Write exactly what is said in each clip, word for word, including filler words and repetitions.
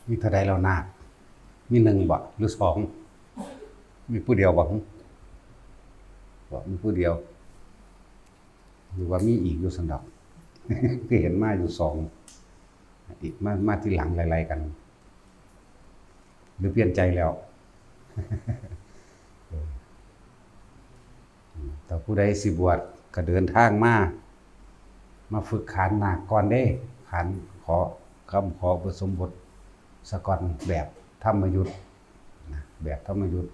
มีเท่าใดแล้วนาค มีหนึ่งบ่หรือสอง มีผู้เดียวบ่หึ บ่มีผู้เดียว หรือว่ามีอีกอยู่ซั่นดอก คือเห็นมาอยู่สอง อีกมา มาทีหลังไล่ๆกัน หรือเปลี่ยนใจแล้ว ถ้าผู้ใดสิบวชก็เดินทางมา มาฝึกขานนาคก่อนเด้ ขานขอ คำขออุปสมบทซะก่อน แบบธรรมยุตนะ แบบธรรมยุต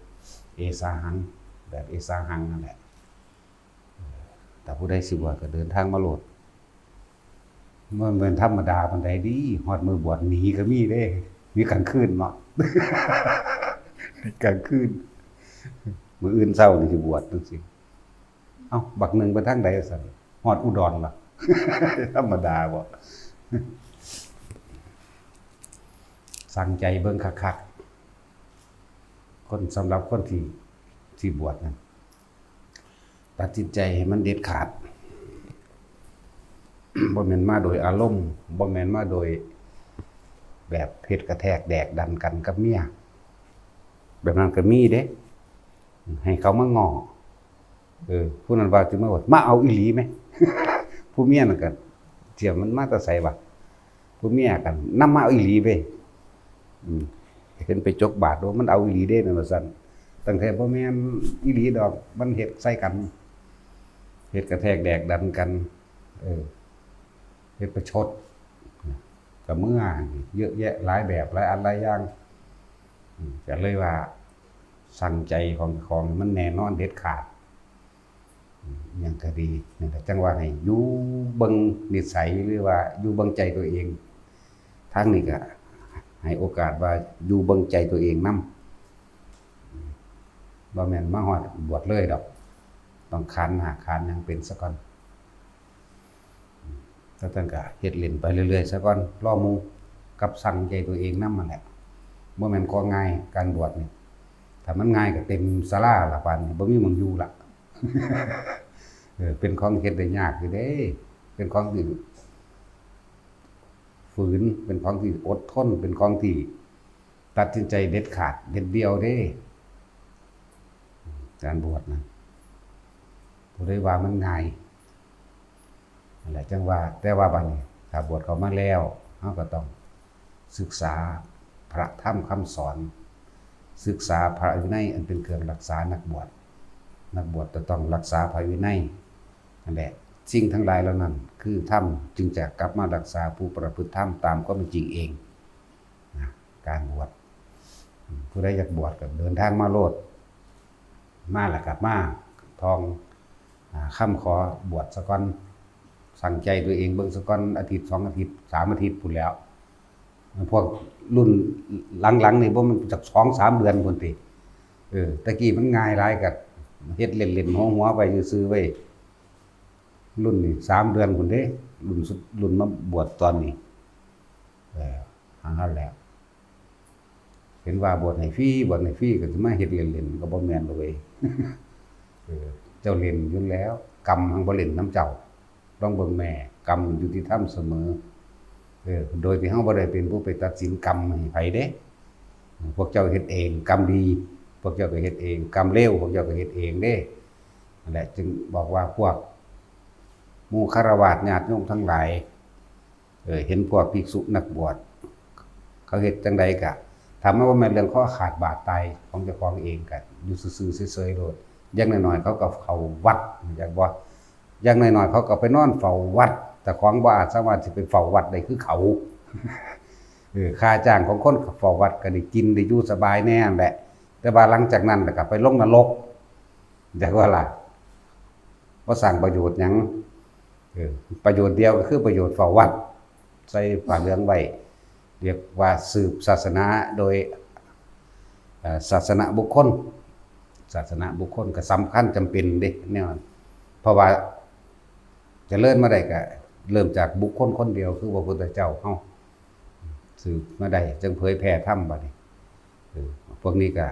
เอสาหัง แบบเอสาหังนั่นแหละ ถ้าผู้ใดสิบวชก็เดินทางมาโลด มันเป็นธรรมดาปานใดดี ฮอดมื้อบวชหนีก็มีเด้ มีกลางคืนเนาะ กลางคืน มื้ออื่นเช้านี่สิบวชจังซี่ เอ้า บักหนึ่งไปทางใดซั่น ฮอดอุดรล่ะ ธรรมดาบ่ สั่งใจเบิ่งคักๆ คน สำหรับคนที่ ที่บวชนั่น ตัดสินใจให้มันเด็ดขาด บ่แม่นมาโดยอารมณ์ บ่แม่นมาโดยแบบเฮ็ดกระแทกแดกดันกันกับเมีย แบบนั้นก็มีเด้ ให้เขามาง้อ เออ ผู้นั้นว่าสิมาว่า มาเอาอีหลีไหม ผู้เมียนั่นก็ เสียมันมาแต่ไสวะ ผู้เมียกันนำมาเอาอีหลีเว้ย อืม เห็นไปจกบาทว่ามันเอาอีหลีเด้นั่นว่าซั่น ตั้งแต่บ่แม่นอีหลีดอก มันเฮ็ดใส่กัน เฮ็ดกระแทกแดกดันกัน เออ เฮ็ดประชด ก็เมือ เยอะแยะหลายแบบหลายอันหลายอย่าง อืม ก็เลยว่าสั่งใจของเจ้าของมันแน่นอนเด็ดขาด อืม อิหยังก็ดี นั่นแหละ จั่งว่าให้อยู่เบิ่งนิสัย หรือว่าอยู่เบิ่งใจตัวเอง ทางนี้ก็ให้โอกาสว่าอยู่เบิ่งใจตัวเองนำ บ่แม่นมาฮอดบวชเลยดอก ต้องขานนาคขานหยังเป็นซะก่อน แล้วจั่งก็เฮ็ดเล่นไปเรื่อยๆซะก่อน รอหมู่ กับสั่งใจตัวเองนำนั่นแหละ บ่แม่นของ่าย การบวชนี่ ถ้ามันง่ายก็เต็มศาลาละ ป่านนี้บ่มีหม่องอยู่ละ เออ เป็นของเฮ็ดได้ยากอยู่เด้ เป็นของที่ ฝืน เป็นของที่อดทน เป็นของที่ตัดสินใจเด็ดขาดเด็ดเดี่ยวเด้ การบวชนะ ผู้ใดว่ามันง่าย นั่นแหละจั่งว่า แต่ว่าบัดนี้ ถ้าบวชเข้ามาแล้ว เราก็ต้องศึกษาพระธรรมคำสอน ศึกษาพระวินัยอันเป็นเครื่องรักษานักบวช นักบวชจะต้องรักษาพระวินัย นั่นแหละ สิ่งทั้งหลายเหล่านั้นคือธรรม จึงจะกลับมารักษาผู้ประพฤติธรรมตามความเป็นจริงเองนะ การบวช ผู้ใดอยากบวชก็เดินทางมาโลด มาแล้วก็มาท่อง อ่า คำขอบวชซะก่อน สั่งใจตัวเองเบิ่งซะก่อน อาทิตย์สองอาทิตย์ สามอาทิตย์พู้นแหล้ว พวกรุ่นหลังๆนี่บ่แม่นจักสองสามเดือนพู้นติ เออ แต่กี้มันง่ายหลาย ก็เฮ็ดเล่นๆหัวๆไปซื่อๆเว้ย รุ่นนี้สามเดือนพู้นเด้ รุ่นสุด รุ่นมาบวชตอนนี้ เออ หาหั้นแหละ เห็นว่าบวชให้ฟรี บวชให้ฟรี ก็สิมาเฮ็ดเล่นๆ ก็บ่แม่นดอกเว้ย เออ เจ้าเล่นอยู่แล้ว กรรมหั้นบ่เล่นนำเจ้า ลองเบิ่งแม่ กรรมยุติธรรมเสมอ เออ โดยที่เราบ่ได้เป็นผู้ไปตัดสินกรรมให้ไผเด้ พวกเจ้าเฮ็ดเอง กรรมดี พวกเจ้าก็เฮ็ดเอง กรรมเลว พวกเจ้าก็เฮ็ดเองเด้ นั่นแหละ จึงบอกว่าพวกหมู่ฆราวาสญาติโยมทั้งหลาย เออ เห็นพวกภิกษุนักบวช เขาเฮ็ดจั่งใดกะ ถ้ามันบ่แม่นเรื่องคอขาดบาดตายของเจ้าของเองกะ อยู่ซื่อๆเฉยๆโลด อย่างน้อยๆเขาก็เข้าวัด อยากบ่ อย่างน้อยๆเขาก็ไปนอนเฝ้าวัด แต่ของบ่อาจสามารถสิไปเฝ้าวัดได้คือเขา เออ ค่าจ้างของคนเฝ้าวัดก็ได้กินได้อยู่สบายแน่นั่นแหละ แต่ว่าหลังจากนั้นแล้วก็ไปลงนรก อยากว่าล่ะ บ่สร้างประโยชน์หยัง เออ ประโยชน์เดียวก็คือประโยชน์เฝ้าวัด ใส่ผ้าเหลืองไว้ เรียกว่าสืบศาสนาโดย เอ่อ ศาสนบุคคล ศาสนบุคคลก็สำคัญจำเป็นเด้แนวนั้น เพราะว่าเจริญมาได้ก็เริ่มจากบุคคลคนเดียวคือพระพุทธเจ้าเฮา สืบมาได้จึงเผยแผ่ธรรมบัดนี้ เออ พวกนี้ก็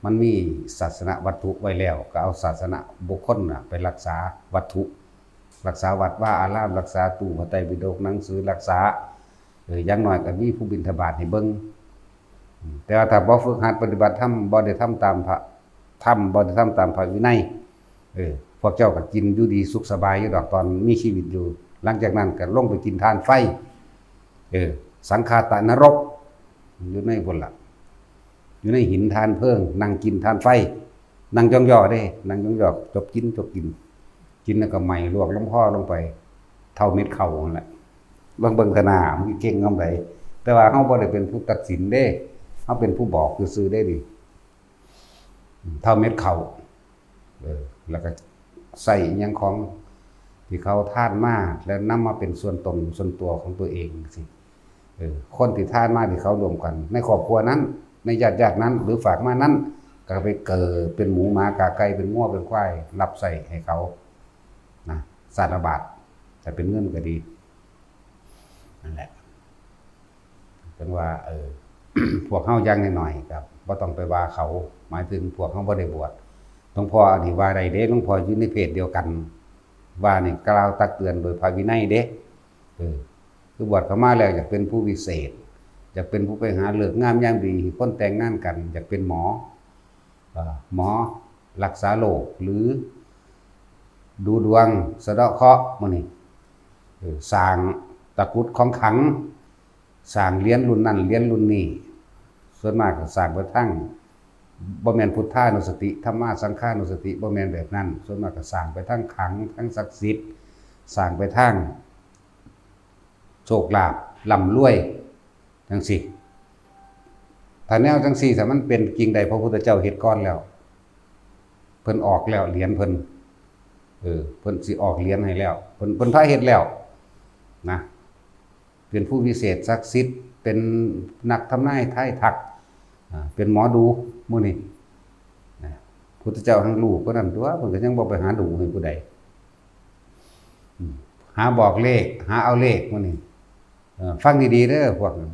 มันมีศาสนวัตถุไว้แล้ว ก็เอาศาสนบุคคลน่ะไปรักษาวัตถุ รักษาวัดวาอาราม รักษาตู้พระไตรปิฎก หนังสือ รักษา ออ อย่างน้อยก็มีผู้บิณฑบาตให้เบิ่ง อืม แต่ว่าถ้าบ่ฝึกหัดปฏิบัติธรรม บ่ได้ทำตามพระธรรม บ่ได้ทำตามพระวินัย เออ พวกเจ้าก็กินอยู่ดีสุขสบายอยู่ดอกตอนมีชีวิตอยู่ หลังจากนั้นก็ลงไปกินถ่านไฟ เออ สังฆาตะนรก อยู่ในพุ้นล่ะ อยู่ในหินถ่านเพลิง นั่งกินถ่านไฟ นั่งย่องย่อเด้ นั่งย่องย่อ จกกิน จกกิน กินแล้วก็ไหม้ลวกลงคอลงไป เท่าเม็ดข้าวนั่นแหละ เบิ่ง เบิ่งทนา มันเก่งคำใด แต่ว่าเฮาบ่ได้เป็นผู้ตัดสินเด้ เฮาเป็นผู้บอกซื่อๆเด้นี่ เท่าเม็ดข้าว เออ แล้วก็ใส่อิหยังของที่เขาทานมา แล้วนำมาเป็นส่วนตนส่วนตัวของตัวเองสิ เออ คนที่ทานมาที่เขารวมกัน ในครอบครัวนั้น ในญาติญาตินั้น หรือฝากมานั้น ก็ไปเกิดเป็นหมูหมากาไก่ เป็นงัวเป็นควาย รับใช้ให้เขา นะ สารบาตร แต่เป็นเงินก็ดี นั่นแหละ จั่งว่า เออ พวกเฮาอย่างน้อยๆก็บ่ต้องไปว่าเขา หมายถึงพวกเฮาบ่ได้บวช หลวงพ่ออันนี้ว่าได้เด้ หลวงพ่ออยู่ในเพศเดียวกัน ว่านี่กล่าวตักเตือนโดยพระวินัยเด้ เออ คือบวชเข้ามาแล้วอยากเป็นผู้วิเศษ อยากเป็นผู้ไปหาฤกษ์งามยามดีให้คนแต่งงานกัน อยากเป็นหมอ เอ่อ หมอรักษาโรค หรือดูดวง สะเดาะเคราะห์หมู่นี้ เออ สร้างตะกรุดของขลัง สร้างเหรียญรุ่นนั้นเหรียญรุ่นนี้ ส่วนมากก็สร้างไปทาง บ่แม่นพุทธานุสติ ธัมมาสังฆานุสติ บ่แม่นแบบนั้น ส่วนมากก็สร้างไปทางขลัง ทางศักดิ์สิทธิ์ สร้างไปทางโชคลาภ ร่ำรวย จั่งซี้ ถ้าแนวจั่งซี้ ถ้ามันเป็นจริงได้ พระพุทธเจ้าเฮ็ดก่อนแล้ว เพิ่นออกแล้วเหรียญเพิ่น เออ เพิ่นสิออกเหรียญให้แล้ว เพิ่น เพิ่นพาเฮ็ดแล้ว นะ เป็นผู้วิเศษศักดิ์สิทธิ์ เป็นนักทำนายทายทัก อ่า เป็นหมอดูหมู่นี้ นะ พุทธเจ้าหั้งรู้กว่านั้นตั๊ว เพิ่นก็ยังบ่ไปหาดูให้ผู้ใด อืม หาบอกเลข หาเอาเลขหมู่นี้ เออ ฟังดีๆเด้อพวกนั้น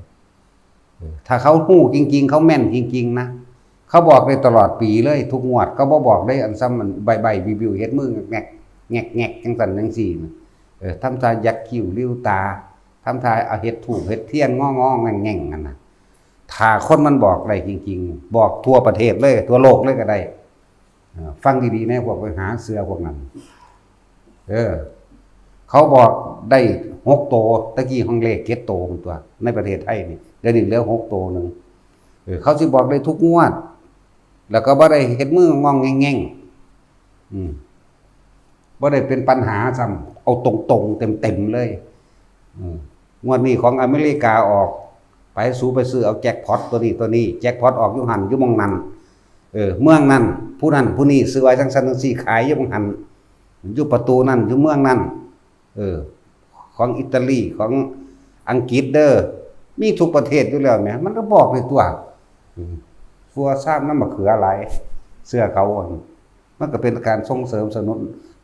เออ ถ้าเขาฮู้จริงๆ เขาแม่นจริงๆนะ เขาบอกได้ตลอดปีเลย ทุกงวด เขาบ่บอกได้อันซ้ำมันใบ้ๆ บิ่วๆ เฮ็ดมือแงกๆ แงกๆ จั่งซั้นจั่งซี้นะ เออ ทำท่ายักคิ้วริ้วตา ทำท่าเอาเฮ็ดธูปเฮ็ดเทียนงอๆ แง่งๆ นั่นน่ะ ถ้าคนมันบอกได้จริงๆ บอกทั่วประเทศเลย ทั่วโลกเลยก็ได้ เอ่อ ฟังดีๆ แน่ พวกไปหาเชื่อพวกนั้น เออ เขาบอกได้หกโต ตะกี้ห้องเลขเจ็ดโตตั๊ว ในประเทศไทยนี่ เดี๋ยวนี้เหลือหกโตหนึ่ง เออ เขาสิบอกได้ทุกงวด แล้วก็บ่ได้เฮ็ดมืององแง่งๆ อืม บ่ได้เป็นปัญหาซ้ำ เอาตรงๆ เต็มๆ เลย อืม งวดนี้ของอเมริกาออก ไปสูไปซื้อเอาแจ็คพอตตัวนี้ตัวนี้ แจ็คพอตออกอยู่หั่นอยู่หม่องนั้น เออ เมืองนั้น ผู้นั้นผู้นี้ซื้อไว้จั่งซั้นจั่งซี้ ขายอยู่หม่องหั่น อยู่ประตูนั้น อยู่เมืองนั้น เออ ของอิตาลี ของอังกฤษเด้อ มีทุกประเทศอยู่แล้วแหม มันก็บอกได้ตั๊ว อืม ฟัวซ่ามน้ำมะเขือหลาย เชื่อเขา มันก็เป็นการส่งเสริมสนุน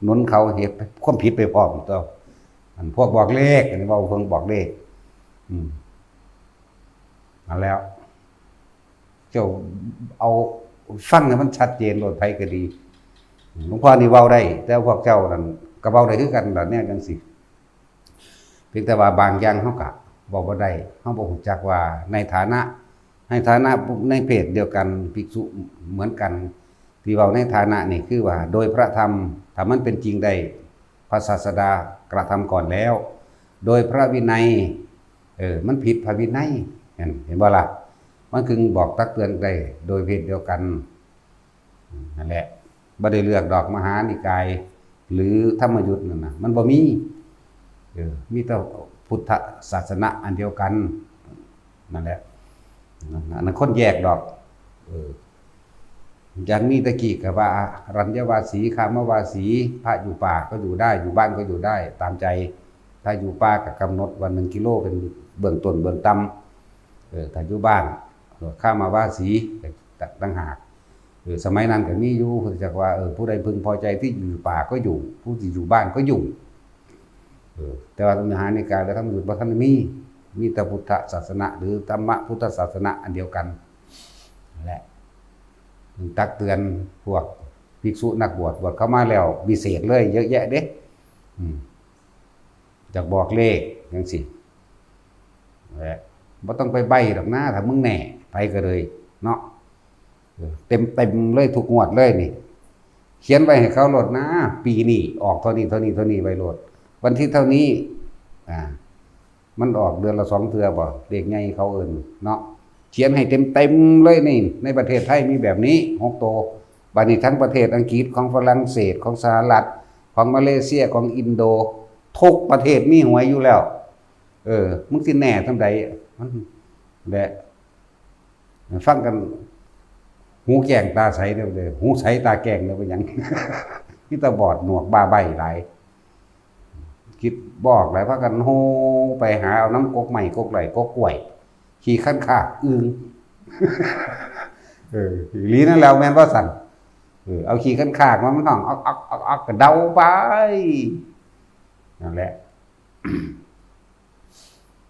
หนุนเขาเฮ็ดความผิดไปพร้อมตั๊ว อันพวกบอกเลข อันนี้เว้าเพิ่งบอกเลข อืม นั่นแล้ว เจ้าเอาฟังให้มันชัดเจนโลด ไผก็ดี หลวงพ่อนี่เว้าได้ แต่พวกเจ้านั่นก็เว้าได้คือกันล่ะ แนวจั่งซี้ เพียงแต่ว่าบางอย่างเฮาก็เว้าบ่ได้ เฮาบ่ฮู้จักว่าในฐานะ ในฐานะในเพศเดียวกัน ภิกษุเหมือนกัน ที่เว้าในฐานะนี่คือว่าโดยพระธรรม ถ้ามันเป็นจริงได้ พระศาสดากระทำก่อนแล้ว โดยพระวินัย เออ มันผิดพระวินัย เห็น เห็นบ่ล่ะ มันจึงบอกตักเตือนได้โดยเพศเดียวกัน นั่นแหละ บ่ได้เลือกดอกมหานิกาย หรือธรรมยุตนั่นน่ะ มันบ่มี เออ มีแต่พุทธศาสนาอันเดียวกัน นั่นแหละ อันนั้นคนแยกดอก เออ อย่างมีตะกี้ก็ว่าอรัญญวาสี คามวาสี พระอยู่ป่าก็อยู่ได้ อยู่บ้านก็อยู่ได้ ตามใจ ถ้าอยู่ป่าก็กำหนดว่าหนึ่งกิโลเป็นเบื้องต้นเบื้องต่ำ เออ ถ้าอยู่บ้าน คามวาสี ต่างหาก เออ สมัยนั้นก็มีอยู่ พุทธเจ้าว่า เออ ผู้ใดพึงพอใจที่อยู่ป่าก็อยู่ ผู้ที่อยู่บ้านก็อยู่ เออ แต่ว่ามหานิกายและธรรมยุตบ่ทันมี มีแต่พุทธศาสนา หรือธรรมพุทธศาสนาอันเดียวกัน นั่นแหละ ตักเตือนพวกภิกษุนักบวช บวชเข้ามาแล้ววิเศษเลย เยอะแยะเด้ อืม อยากบอกเลขจั่งซี้ บ่ต้องไปใบ้ดอกนะ ถ้ามึงแน่ ไปก็เลย เนาะ เออ เต็มๆเลย ทุกงวดเลยนี่ เขียนไว้ให้เขาโลดนะ ปีนี้ออกเท่านี้ เท่านี้ เท่านี้ ไว้โลด วันที่เท่านี้ อ่า มันออกเดือนละสองเทื่อบ่ เลขใหญ่เขาเอิ้นเนาะ เขียนให้เต็มๆเลยนี่ ในประเทศไทยมีแบบนี้หกตัว บัดนี้ทั้งประเทศอังกฤษ ของฝรั่งเศส ของสหรัฐ ของมาเลเซีย ของอินโด ทุกประเทศมีหวยอยู่แล้ว เออ มึงสิแน่ทำใด มัน และ ฟังกัน หูแจ้งตาใสเด้อ หูใสตาแจ้งเด้อ เป็นหยัง มีแต่บอดหนวกบ้าใบ้หลาย คิดบ่ออกหลาย พากันโฮไปหาเอาน้ำกกไม้กกไหล่กกกล้วย ขี้คันคากอึ่ง เออ อีหลีนั่นแหล้ว แม่นบ่สั่น เออ เอาขี้คันคากมา มันห้อง อักอักอักอัก ก็เดาไป นั่นแหละ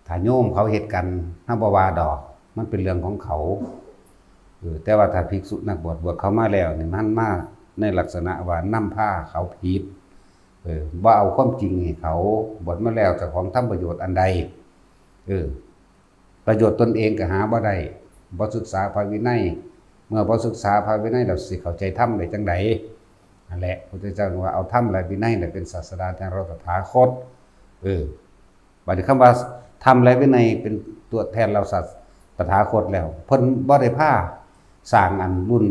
ถ้าโยมเขาเฮ็ดกัน เฮาบ่ว่าดอก มันเป็นเรื่องของเขา เออ แต่ว่าถ้าภิกษุนักบวช บวชเข้ามาแล้วนี่ มันมาในลักษณะว่านำพาเขาผิด เออ บ่เอาความจริงให้เขา บวชมาแล้วเจ้าของทำประโยชน์อันใด เออ ประโยชน์ตนเองก็หาบ่ได้ บ่ศึกษาพระวินัย เมื่อบ่ศึกษาพระวินัยแล้วสิเข้าใจธรรมได้จั่งใด นั่นแหละ พุทธเจ้าว่าเอาธรรมและวินัยเนี่ยเป็นศาสดาแทนเราตถาคต เออ บัดนี้คำว่าธรรมและวินัยเป็นตัวแทนเราศาส ตถาคตแล้ว เพิ่นบ่ได้พาสร้างอันรุ่น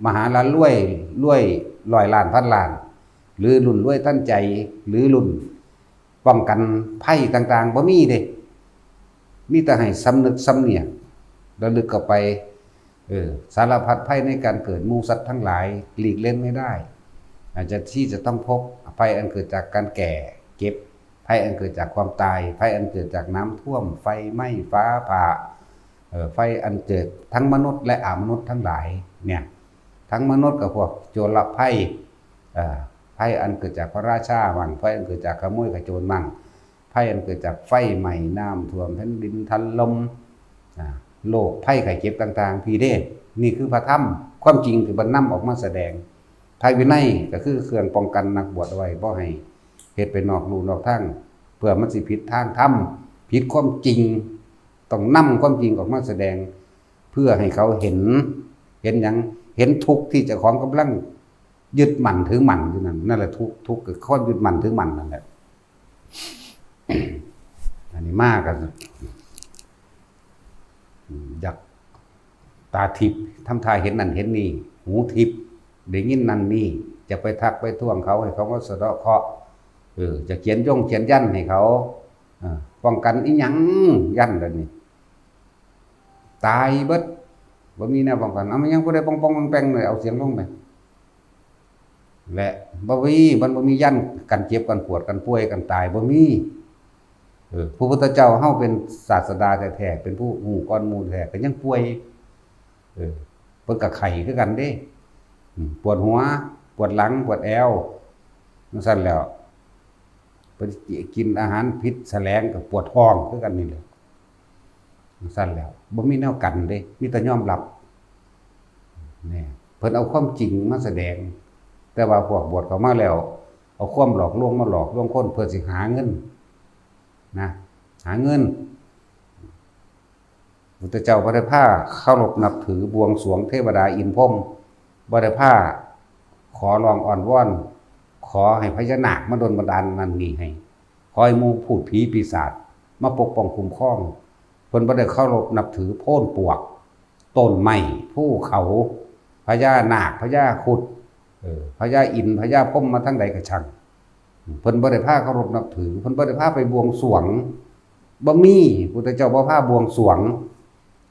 มหาลารวย รวยร้อยล้านพันล้าน หรือรุ่นรวยทันใจ หรือรุ่นป้องกันภัยต่างๆ บ่มีเด้ มีแต่ให้สำนึกสำเนียก ระลึกเข้าไป เออ สารพัดภัยในการเกิด หมู่สัตว์ทั้งหลายหลีกเล่นไม่ได้ อาจจะที่จะต้องพบ ภัยอันเกิดจากการแก่เจ็บ ภัยอันเกิดจากความตาย ภัยอันเกิดจากน้ำท่วม ไฟไหม้ ฟ้าผ่า เอ่อ ภัยอันเกิดทั้งมนุษย์และอมนุษย์ทั้งหลายเนี่ย ทั้งมนุษย์กับพวกโจรภัย เอ่อ ภัยอันเกิดจากพระราชามั่ง ภัยอันเกิดจากขโมยขโจรมั่ง ภัยอันเกิดจากไฟไหม้ น้ำท่วม แผ่นดินถล่ม อ่า โรคภัยไข้เจ็บต่างๆ พีเด้ นี่คือพระธรรม ความจริงที่เพิ่นนำออกมาแสดง พระวินัยก็คือเครื่องป้องกันนักบวชเอาไว้ บ่ให้เฮ็ดไปนอกลู่นอกทาง เพื่อมันสิผิดทางธรรม ผิดความจริง ต้องนำความจริงออกมาแสดง เพื่อให้เขาเห็น เห็นหยัง เห็นทุกข์ที่เจ้าของกำลังยึดมั่นถือมั่นอยู่นั่น นั่นแหละทุกข์ ทุกข์คือความยึดมั่นถือมั่นนั่นแหละ อันนี้มากัน อยากตาทิพย์ ทำท่าเห็นนั่นเห็นนี่ หูทิพย์ ได้ยินนั่นนี่ จะไปทักไปท้วงเขาให้เขามาสะเดาะเคราะห์ เออ จะเขียนย่งเขียนยันให้เขา เออ ป้องกันอีหยัง ยันแบบนี้ ตายเบิด บ่มีแนวป้องกัน เอามันยังผู้ใดป้องป้องแปงๆเลย เอาเสียงลงไป และบ่มี มันบ่มียันกันเจ็บกันปวดกันป่วยกันตาย บ่มี เออ พระพุทธเจ้าเฮาเป็นศาสดาแท้ๆ เป็นผู้ฮู้ก่อนหมู่แท้ ก็ยังป่วย เออ เพิ่นก็ไข้คือกันเด้ อืม ปวดหัว ปวดหลัง ปวดแอว จั่งซั้นแหล้ว เพิ่นกินอาหารผิดแสลงก็ปวดท้องคือกันนี่แหละ จั่งซั้นแหล้ว บ่มีแนวกันเด้ มีแต่ยอมรับ นี่ เพิ่นเอาความจริงมาแสดง แต่ว่าพวกบวชเข้ามาแล้ว เอาความหลอกลวงมาหลอกลวงคนเพื่อสิหาเงิน นะ หาเงิน พุทธเจ้าบ่ได้พาเคารพนับถือบวงสรวงเทวดาอินทร์พรหม บ่ได้พาขอร้องอ้อนวอน ขอให้พญานาคมาดลบันดาลนั่นนี่ให้ ขอให้หมู่พูดผีปีศาจมาปกป้องคุ้มครอง เพิ่นบ่ได้เคารพนับถือโพนปวก ต้นไม้ ภูเขา พญานาค พญาครุฑ เออ พญาอินทร์ พญาพรหมมาทางใดก็ช่าง เพิ่นบ่ได้พาเคารพนับถือ เพิ่นบ่ได้พาไปบวงสรวง บ่มี พุทธเจ้าบ่พาบวงสรวง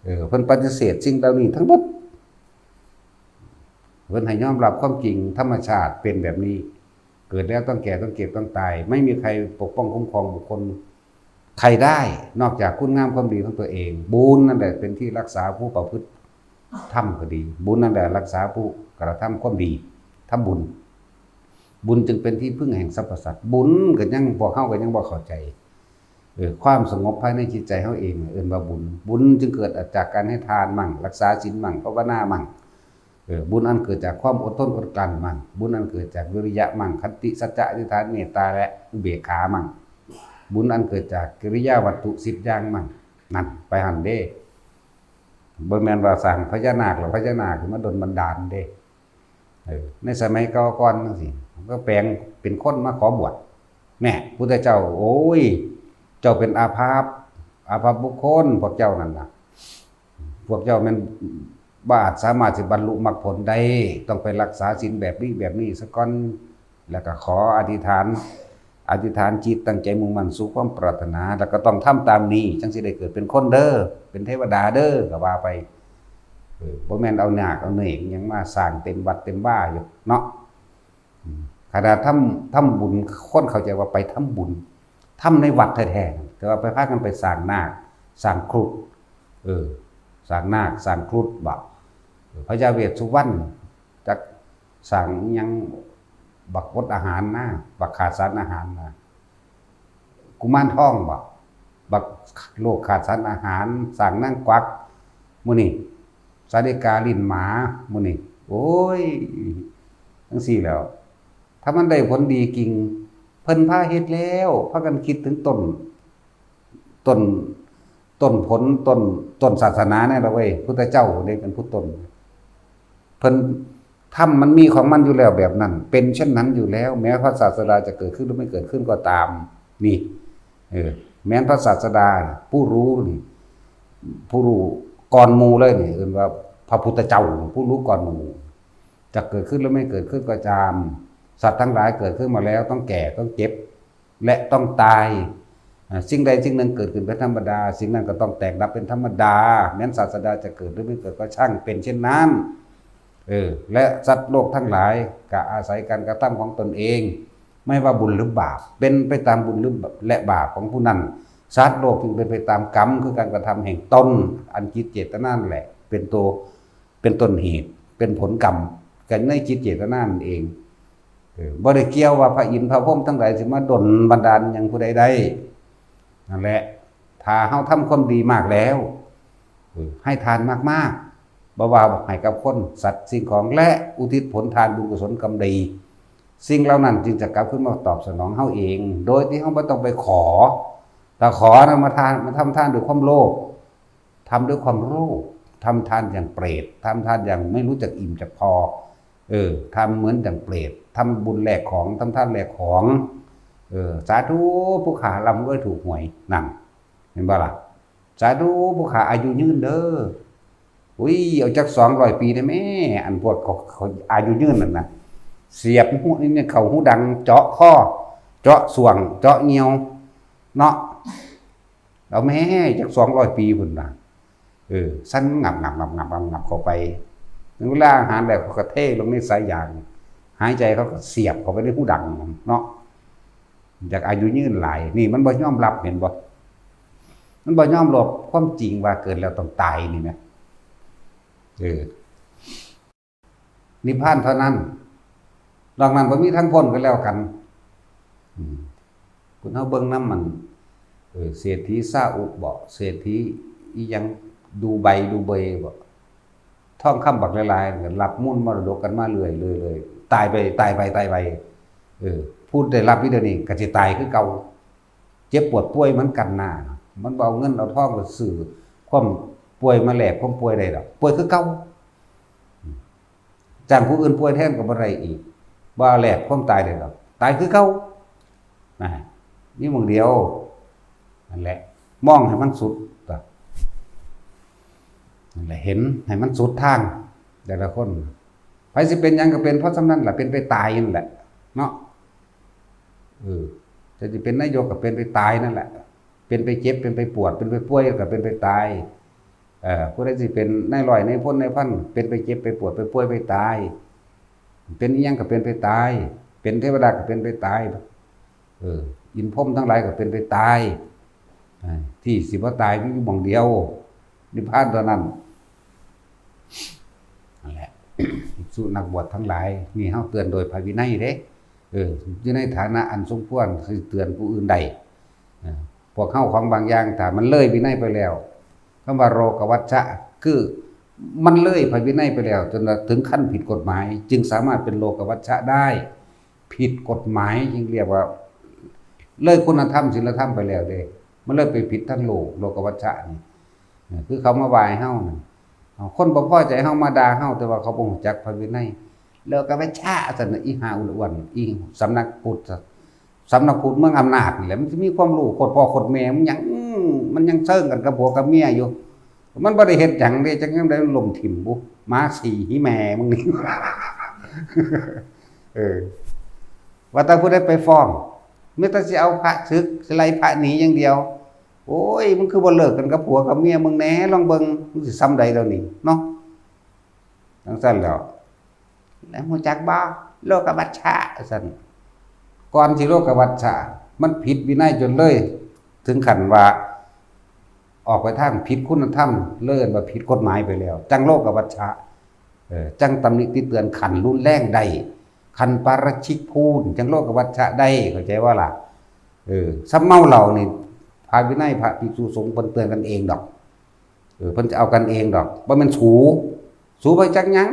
เออ เพิ่นปฏิเสธสิ่งเหล่านี้ทั้งหมด เพิ่นให้ยอมรับความจริง ธรรมชาติเป็นแบบนี้ เกิดแล้วต้องแก่ ต้องเจ็บ ต้องตาย ไม่มีใครปกป้องคุ้มครองบุคคลใครได้ นอกจากคุณงามความดีของตัวเอง บุญนั่นแหละเป็นที่รักษาผู้ประพฤติธรรมก็ดี บุญนั่นแหละรักษาผู้กระทำความดี ทำบุญ บุญจึงเป็นที่พึ่งแห่งสรรพสัตว์ บุญก็ยัง พวกเฮาก็ยังบ่เข้าใจ เออ ความสงบภายในจิตใจเฮาเอง เอิ้นว่าบุญ บุญจึงเกิดจากการให้ทานมั่ง รักษาศีลมั่ง ภาวนามั่ง เออ บุญอันเกิดจากความอดทนอดกลั้นมั่ง บุญอันเกิดจากวิริยะมั่ง ขันติ สัจจะ อธิษฐาน เมตตา และอุเบกขามั่ง บุญอันเกิดจากกิริยาวัตถุสิบอย่างมั่ง นั่นไปหั่นเด้ บ่แม่นว่าสร้างพญานาคแล้วพญานาคมาดลบันดาลเด้ เออ ในสมัยเก่าก่อนจังซี่ ก็แปลงเป็นคนมาขอบวช แน่ พุทธเจ้า โอ้ย เจ้าเป็นอาภัพ อาภัพบุคคล พวกเจ้านั่นน่ะ พวกเจ้าแม่นบ่อาจสามารถสิบรรลุมรรคผลได้ ต้องไปรักษาศีลแบบนี้แบบนี้ซะก่อน แล้วก็ขออธิษฐาน อธิษฐานจิตตั้งใจมุ่งมั่นสู่ความปรารถนา แล้วก็ต้องทำตามนี้ จั่งสิได้เกิดเป็นคนเด้อ เป็นเทวดาเด้อ ก็ว่าไป เออ บ่แม่นเอานาคเอาเนกหยังมาสร้างเต็มวัดเต็มวาอยู่เนาะ อืม ขนาดทำ ทำบุญ คนเข้าใจว่าไปทำบุญ ทำในวัดแท้ๆ แต่ว่าไปพากันไปสร้างนาค สร้างครุฑ เออ สร้างนาค สร้างครุฑบ่ เออ พญาเวสสุวรรณ จักสร้างอิหยัง บักอดอาหารนะ บักขาดสารอาหารนะ กุมารทองบ่ บักโรคขาดสารอาหาร สร้างนางกวัก มื้อนี้ สาลิกาลิ้นหมา มื้อนี้ โอ้ย จั่งซี้แหล้ว ถ้ามันได้ผลดีจริง เพิ่นพาเฮ็ดแล้ว พากันคิดถึงต้น ต้น ต้นผล ต้น ต้นศาสนาแน่ละเว้ย พุทธเจ้าเด้เป็นผู้ต้น เพิ่น ธรรมมันมีของมันอยู่แล้วแบบนั้น เป็นเช่นนั้นอยู่แล้ว แม้พระศาสดาจะเกิดขึ้นหรือไม่เกิดขึ้นก็ตาม นี่ เออ แม้นพระศาสดา ผู้รู้นี่ ผู้รู้ก่อนหมู่เลยนี่ เอิ้นว่าพระพุทธเจ้า ผู้รู้ก่อนหมู่ จะเกิดขึ้นหรือไม่เกิดขึ้นก็ตาม สัตว์ทั้งหลายเกิดขึ้นมาแล้ว ต้องแก่ ต้องเจ็บ และต้องตาย อ่า สิ่งใดสิ่งหนึ่งเกิดขึ้นเป็นธรรมดา สิ่งนั้นก็ต้องแตกดับเป็นธรรมดา แม้นศาสดาจะเกิดหรือไม่เกิดก็ช่าง เป็นเช่นนั้น เออ และสัตว์โลกทั้งหลายก็อาศัยการกระทำของตนเอง ไม่ว่าบุญหรือบาป เป็นไปตามบุญหรือ และบาปของผู้นั้น สัตว์โลกจึงเป็นไปตามกรรม คือการกระทำแห่งตน อันจิตเจตนานั่นแหละ เป็นตัว เป็นต้นเหตุ เป็นผลกรรม กันในจิตเจตนานั่นเอง เออ บ่ได้เกี่ยวว่าพระอินทร์พระพรหมทั้งหลายสิมาดลบันดาลหยังผู้ใดได้ นั่นแหละ ถ้าเฮาทำความดีมากแล้ว เออ ให้ทานมากๆ บ่ว่าให้กับคน สัตว์ สิ่งของ และอุทิศผลทานบุญกุศลกรรมดี สิ่งเหล่านั้นจึงจะกลับคืนมาตอบสนองเฮาเอง โดยที่เฮาบ่ต้องไปขอ ถ้าขอนะ มาทาน มาทำทานด้วยความโลภ ทำด้วยความโลภ ทำทานอย่างเปรต ทำทานอย่างไม่รู้จักอิ่มจักพอ เออ ทำเหมือนอย่างเปรต ทำบุญแลกของ ทำทานแลกของ เออ สาธุ ผู้ข้าร่ำรวยถูกหวย นั่น เห็นบ่ล่ะ สาธุ ผู้ข้าอายุยืนเด้อ อุ้ย เอาจักสองร้อยปีได้แม่ อันพวกเขา เขาอายุยืนนั่นน่ะ เสียบหู นี่เนี่ย เข้าหูดัง เจาะคอ เจาะส่วง เจาะเหยี่ยว เนาะ เอาแม่ จักสองร้อยปีพุ้นน่ะ เออ สั่นงับงับงับงับงับงับเข้าไป ถึงเวลาอาหารแล้วเขาก็เทลงในสายยาง หายใจเขาก็เสียบเข้าไปในหูดังเนาะ อยากอายุยืนหลาย นี่มันบ่ยอมรับ เห็นบ่ มันบ่ยอมรับความจริงว่าเกิดแล้วต้องตายนี่นะ เออ นิพพานเท่านั้น นอกนั้นบ่มีทางพ้นก็แล้วกัน อืม คุณเฮาเบิ่งนำมัน เออ เศรษฐีซาอุบ่ เศรษฐีอิหยังดูไบ ดูเบยบ่ ทองคำบักหลายๆ ก็รับมูลมรดกกันมาเรื่อยๆ ตายไป ตายไป ตายไป เออ ผู้ได้รับอยู่เดี๋ยวนี้ก็สิตายคือเก่า เจ็บปวดป่วยเหมือนกันน่ะ มันบ่เอาเงินเอาทองไปซื้อความป่วยมาแลกความป่วยได้ดอก ป่วยคือเก่า จ้างผู้อื่นป่วยแทนก็บ่ได้อีก บ่แลกความตายได้ดอก ตายคือเก่า นะ มีหม่องเดียว นั่นแหละ มองให้มันสุดตัว นั่นแหละ เห็นให้มันสุดทาง แต่ละคน ไผสิเป็นหยังก็เป็นเพราะส่ำนั้นแหละ เป็นไปตายนั่นแหละ เนาะ เออ จะสิเป็นนายกก็เป็นไปตายนั่นแหละ เป็นไปเจ็บ เป็นไปปวด เป็นไปป่วยก็เป็นไปตาย เอ่อ ผู้ใดสิเป็นนายร้อย นายพล นายพัน เป็นไปเจ็บ ไปปวด ไปป่วย ไปตาย เป็นอิหยังก็เป็นไปตาย เป็นเทวดาก็เป็นไปตาย เออ อินทร์พรหมทั้งหลายก็เป็นไปตาย อ่า ที่สิบ่ตายมีอยู่หม่องเดียว นิพพานเท่านั้น นั่นแหละ ภิกษุนักบวชทั้งหลาย นี่เฮาเตือนโดยพระวินัยเด้ เออ อยู่ในฐานะอันสมควรสิเตือนผู้อื่นได้ เออ พวกเฮาของบางอย่าง ถ้ามันเลยวินัยไปแล้ว คำว่าโลกวัชชะ คือมันเลยพระวินัยไปแล้ว จนว่าถึงขั้นผิดกฎหมาย จึงสามารถเป็นโลกวัชชะได้ ผิดกฎหมายจึงเรียกว่า เลยคุณธรรมศีลธรรมไปแล้วเด้ มันเลยไปผิดทางโลก โลกวัชชะนี่ เออ คือเขามาว่าให้เฮานั่น เอา คนบ่พอใจเฮามาด่าเฮา แต่ว่าเขาบ่รู้จักพระวินัย โลกวัชชะ ซั่นน่ะ อีห่าอ้วนๆ อีสำนักพุทธ สำนักพุทธเมืองอำนาจนี่แหละ มันสิมีความรู้โคตรพ่อโคตรแม่ มันหยัง มันยังเซิงกันกับผัวกับเมียอยู่ มันบ่ได้เฮ็ดหยังเด้ จักยามใดมันล้มถิ่มบุ หมาฉี่หีแม่มึงนี่ เออ ว่าแต่ผู้ใดไปฟ้อง มีแต่สิเอาพระสึก สิไล่พระหนีอย่างเดียว โอ้ย มึงคือบ่เลิกกันกับผัวกับเมียมึงแหน่ ลองเบิ่ง มึงสิส่ำใดแล้วนี่ เนาะ จั่งซั้นแหล้ว แล้วรู้จักบ่ โลกวัชชะ ซั่น ก่อนสิโลกวัชชะ มันผิดวินัยจนเลย ถึงขั้นว่า ออกไปทางผิดคุณธรรม เลยเอิ้นว่าผิดกฎหมายไปแล้ว จั่งโลกวัชชะ เออ จั่งตำหนิติเตือนขั้นรุนแรงได้ ขั้นปาราชิกพู้น จั่งโลกวัชชะได้ เข้าใจบ่ล่ะ เออ ส่ำเมาเหล้านี่ พระวินัยพระภิกษุสงฆ์เพิ่นเตือนกันเองดอก เออ เพิ่นจะเอากันเองดอก บ่แม่นสู สูไปจักหยัง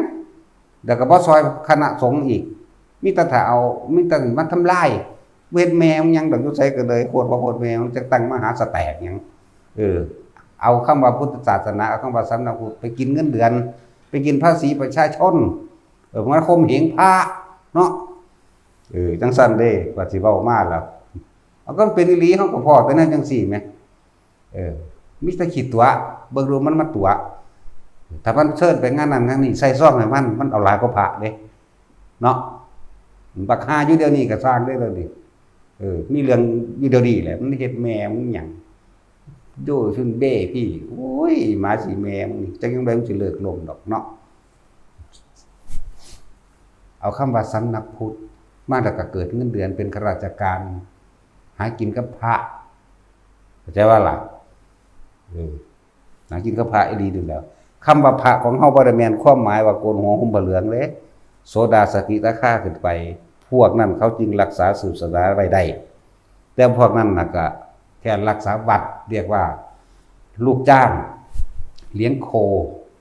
แล้วก็บ่ซ่อยคณะสงฆ์อีก มีแต่ถ้าเอา มีแต่มาทำลาย เฮ็ดแม่มึงหยังดอก อยู่ไสก็เลย โคตรพ่อโคตรแม่มึง จักตั้งมหาสแต็กหยัง เออ เอาคำว่าพุทธศาสนา เอาคำว่าสำนักพุทธ ไปกินเงินเดือน ไปกินภาษีประชาชน เออ มาข่มเหงพระเนาะ เออ จั่งซั้นเด้ ว่าสิเว้ามาแล้ว เอา ก็เป็นอีหลี เฮาก็พ้อแต่แนวจั่งซี้แหม เออ มีแต่ขี้ตั๋ว เบิ่งดูมันมาตั๋ว ถ้ามันเชิญไปงานนั้นงานนี้ ใส่ซองให้มัน มันเอาหลายกว่าพระเด้ เนาะ บักห่าอยู่เดี๋ยวนี้ก็ซ่างเด้อเดี๋ยวนี้ เออ มีเรื่องอยู่เดี๋ยวนี้แหละ มันเฮ็ดแม่มึงหยัง โจ้ซุนเบ้พี่ โอ้ย หมาฉี่แม่มึงนี่ จักยามใดมึงสิเลิกลมดอกเนาะ เอาคำว่าสำนักพุทธมาแล้วก็เกิดเงินเดือนเป็นข้าราชการ หากินกับพระ เข้าใจบ่ล่ะ เออ หากินกับพระอีหลีนี่แหล้ว คำว่าพระของเฮาบ่ได้แม่นความหมายว่าโกนหัวห่มผ้าเหลืองเด้ โสดา สกิทาคาขึ้นไป พวกนั้นเขาจึงรักษาศาสนาไว้ได้ แต่พวกนั้นน่ะก็แค่รักษาวัด เรียกว่าลูกจ้างเลี้ยงโค